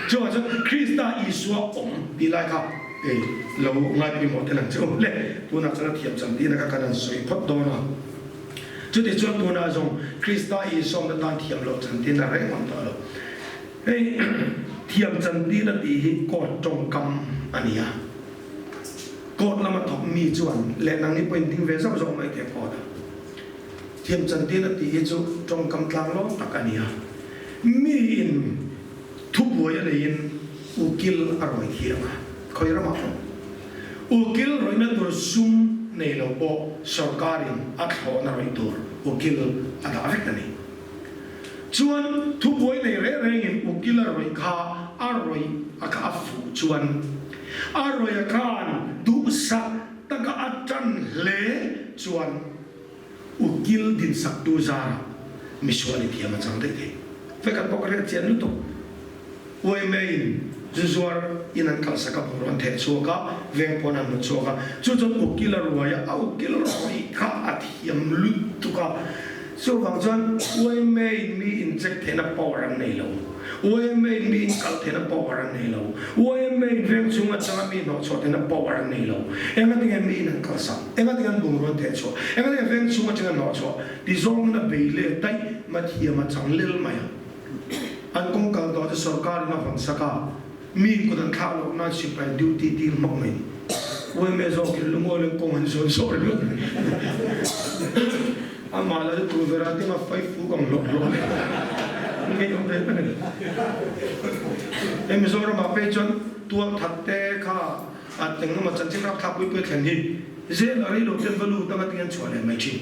Chuvang chuan Krista Isua awm tih lai kha ei lo ngai pawimawh tel ang che u le. Tunah chuan a thiam chan tirna kha kan han sawi phawt dawn a. Chuti chuan tunah zawng Krista Isua awmna tan thiam loh chan tirna reng awm tawh lo. Hei thiam chan tirna tih hi court tawngkam a ni a. Court lama thawk mi chuan leh nangni pawhin ding ve zauh zauh mai teh court a. Thiam chan tirna tih hi chu tawngkam tlang lawm tak a ni a. Miin thubuai a neiin ukil a rawi thiam a, khawi ramah pawh ukil rawihna tur sum nei lo pawh sorkarin a thlawhna rawih tur ukil a dah vek a ni. Chuan thubuai nei reng rengin ukil a rawih kha a rawih a kha a fuh chuan a rawih a khan duhsak taka a tan hle chuan ukil dinsaktu zarah misual i thiam a chang daih thei. Vekhat pawh ka hriat chian lutuk. Uaimeiin zu zuar in an kalsak a bawr an theh chhuak a, veng pawn an hnawt chhuak a, chu chuan ukil a ruai a, a ukil rawih kha a thiam lutuk a, chuvang chuan uaimeiin mi in check theihna power an nei lo, uaimeiin mi in kal theihna power an nei lo, uaimeiin. in veng chung atanga mi hnawhchhuah tena power an nei lo. Engatinge miin an kalsak? Engatinge an bungrua an thehchhuah? Engatinge veng chung atanga an hnawhchhuah? Ti zawngin a bei leh daih mathiam a chang lel mai a. An kawng kal tawh chu sorkarin a hawn sak a, miin kut an thlak loh nan sipai duty dil hmak mai. Uaime zawkin lungawi leh kawng an zawn zawh ringawt mai. Amah la chu tur vera ding a fai fuk ang hlawk hlawk leh ngei awm ve ta ni. Hei Mizoram ah phei chuan tual that te kha a eng emaw chanchin rapthlak pui pui a thlen hi zel a rei lo ten va lut anga ting an chhuah leh mai thin.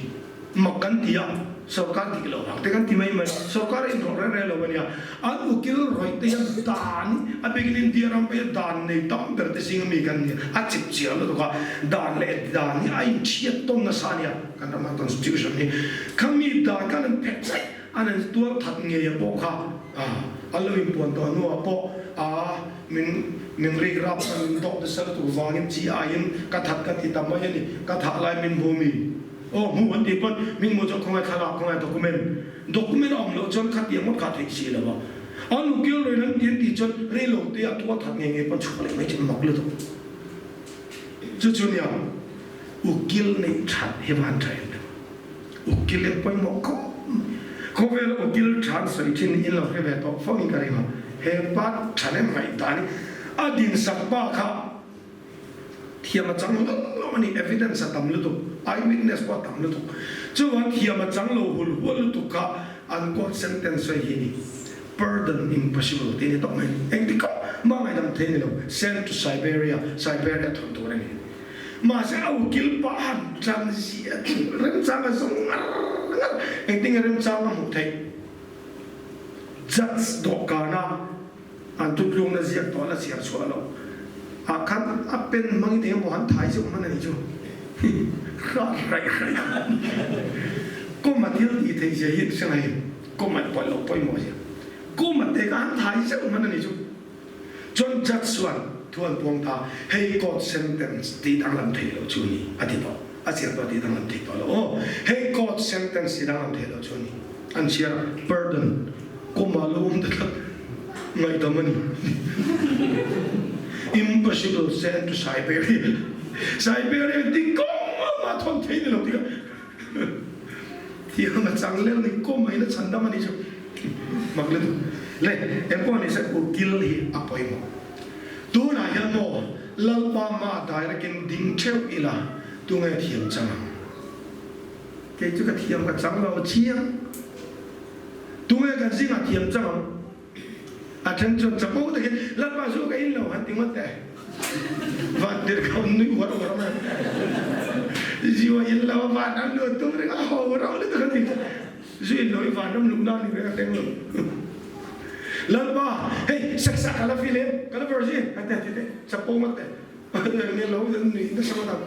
Mak kan ti a, sorkar dik lo vang te kan ti mai mai. Sorkar a inrawlh reng reng lo a nia. An ukil rawih te hian dan a bikin India ram pawh hian dan nei tam ber te zinga mi kan ni a, a chip chiah lutuk a, dan leh dan hi a inthiat tawn nasa a nia. Kan rama constitution hi khami dan khan an phet chaih an an tual that ngei a pawh kha a lo inpuan tawh hnuah pawh a min min rik rap khan min dawk nasa lutuk vangin chi aiin ka that ka ti ta mai a ni ka thah lai min hmu mi aw hmu an tih pawn min hmu chuan khawngaih thlalak khawngaih document document a awm loh chuan khatiang ngawt kha a theih si lo a an ukil ruin an ti an tih chuan reilo te a tual that ngei ngei pawn chhuak leh mai chu mak lutuk chu chu nia. Ukil neih that hi van tha em em. Ukil hi pawimawh khawp mai. Khawvela ukil tha an sawi thin in lo hre ve tawh fo in ka ring a. He pa tha lem ngaih dan hi a dinsak pa kha thiam a chang lo lo a ni. Evidence a tam lutuk, eye witness pawh a tam lutuk. Chuvang thiam a chang lo hul hual lutuk kha an court sentence sawi hi ni. Pardon impossible tih a ni tawh mai. Engtik kawng mah ngaihdam thei a ni lo. Send to Siberia, Siberia thawn tur a ni. Mahse a ukil pa han tan zia chu remchang a zawng ngar ngar. Engtin nge remchang a hmuh theih? Judge dawhkana an thutlukna ziak tawh la chhiar chhuah loh ah khan a pen hmangin eng emaw han thai zeuh hman a nih chu. Hrat raih raih a. Kawma thil tih theih zia hi hre ngai kawma pawih loh pawimawh zia. Kawma te kha han thai zeuh hman a nih chu. Chuan judge chuan thu an puang ta, hei court sentence tih danglam thei lo chu a ni, a ti tawh. A chhiar pawh a tih danglam thei tawh lo. Aw, hei court sentence tih danglam thei lo chu a ni. An chhiar a, pardon, kawma lo awm ta tlat, ngaihdam a ni. Impossible send to Siberia. Siberia ti kawng a thawn thei ni lo ti kha. Thiam a chang lel ni kawm in a chhan dam a ni chu mak lutuk le engpawh ni se ukil hi a pawimawh tunah hian maw Lalpa mah direct in ding theuh ila tunge thiam chang ang kei chu ka thiam ka chang lo chiang tunge kan zingah thiam chang ang. A then chuan chapo takin Lalpa zu ka in lo han ti ngawt teh. Van tir kha nui uar uar mai. Zu a in lo a van ram luh tum reng a ho rauh lutuk a ti. Zu in lo i van ram luh nan ni reng a thleng lo. Lalpa hei saksa ka la feel em ka la virgin han ti han ti teh chapo ngawt teh. Nge lo nui nasa ngawt ang.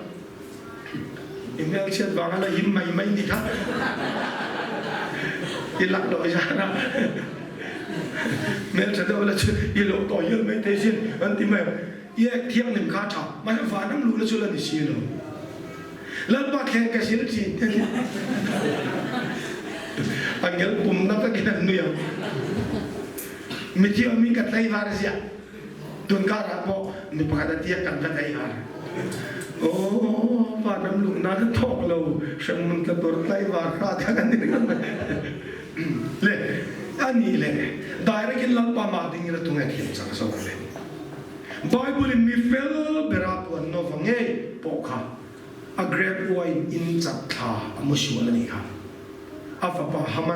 I hmelchhiat vanga la him mai mai ni kha i lak loh zan a hmeltha deuh la chu i loh tawh hial mai thei sin an ti mai ang. I ek thianghlim kha a tha mahse van ang luhna chu la ni si lo. Lalpa thleng ka zil thin te nia. A ngel pumna takin an nui ang. Mithiam in ka tlaivar ziah. Tunkarah pawh mi pakhat a tia kan va daih har. Aw, vanram luh nan a thawk lo, hremhmun tla tur tlaivar hra kha kan ni ringawt mai. Le, a nih le, direct in Lalpa mah ding ila tunge thiam chak zawk le. Bible in mi fel bera puan Nova ngei pawh kha a grape wine in chat thla a mu sual a nih kha. A fapa Haman.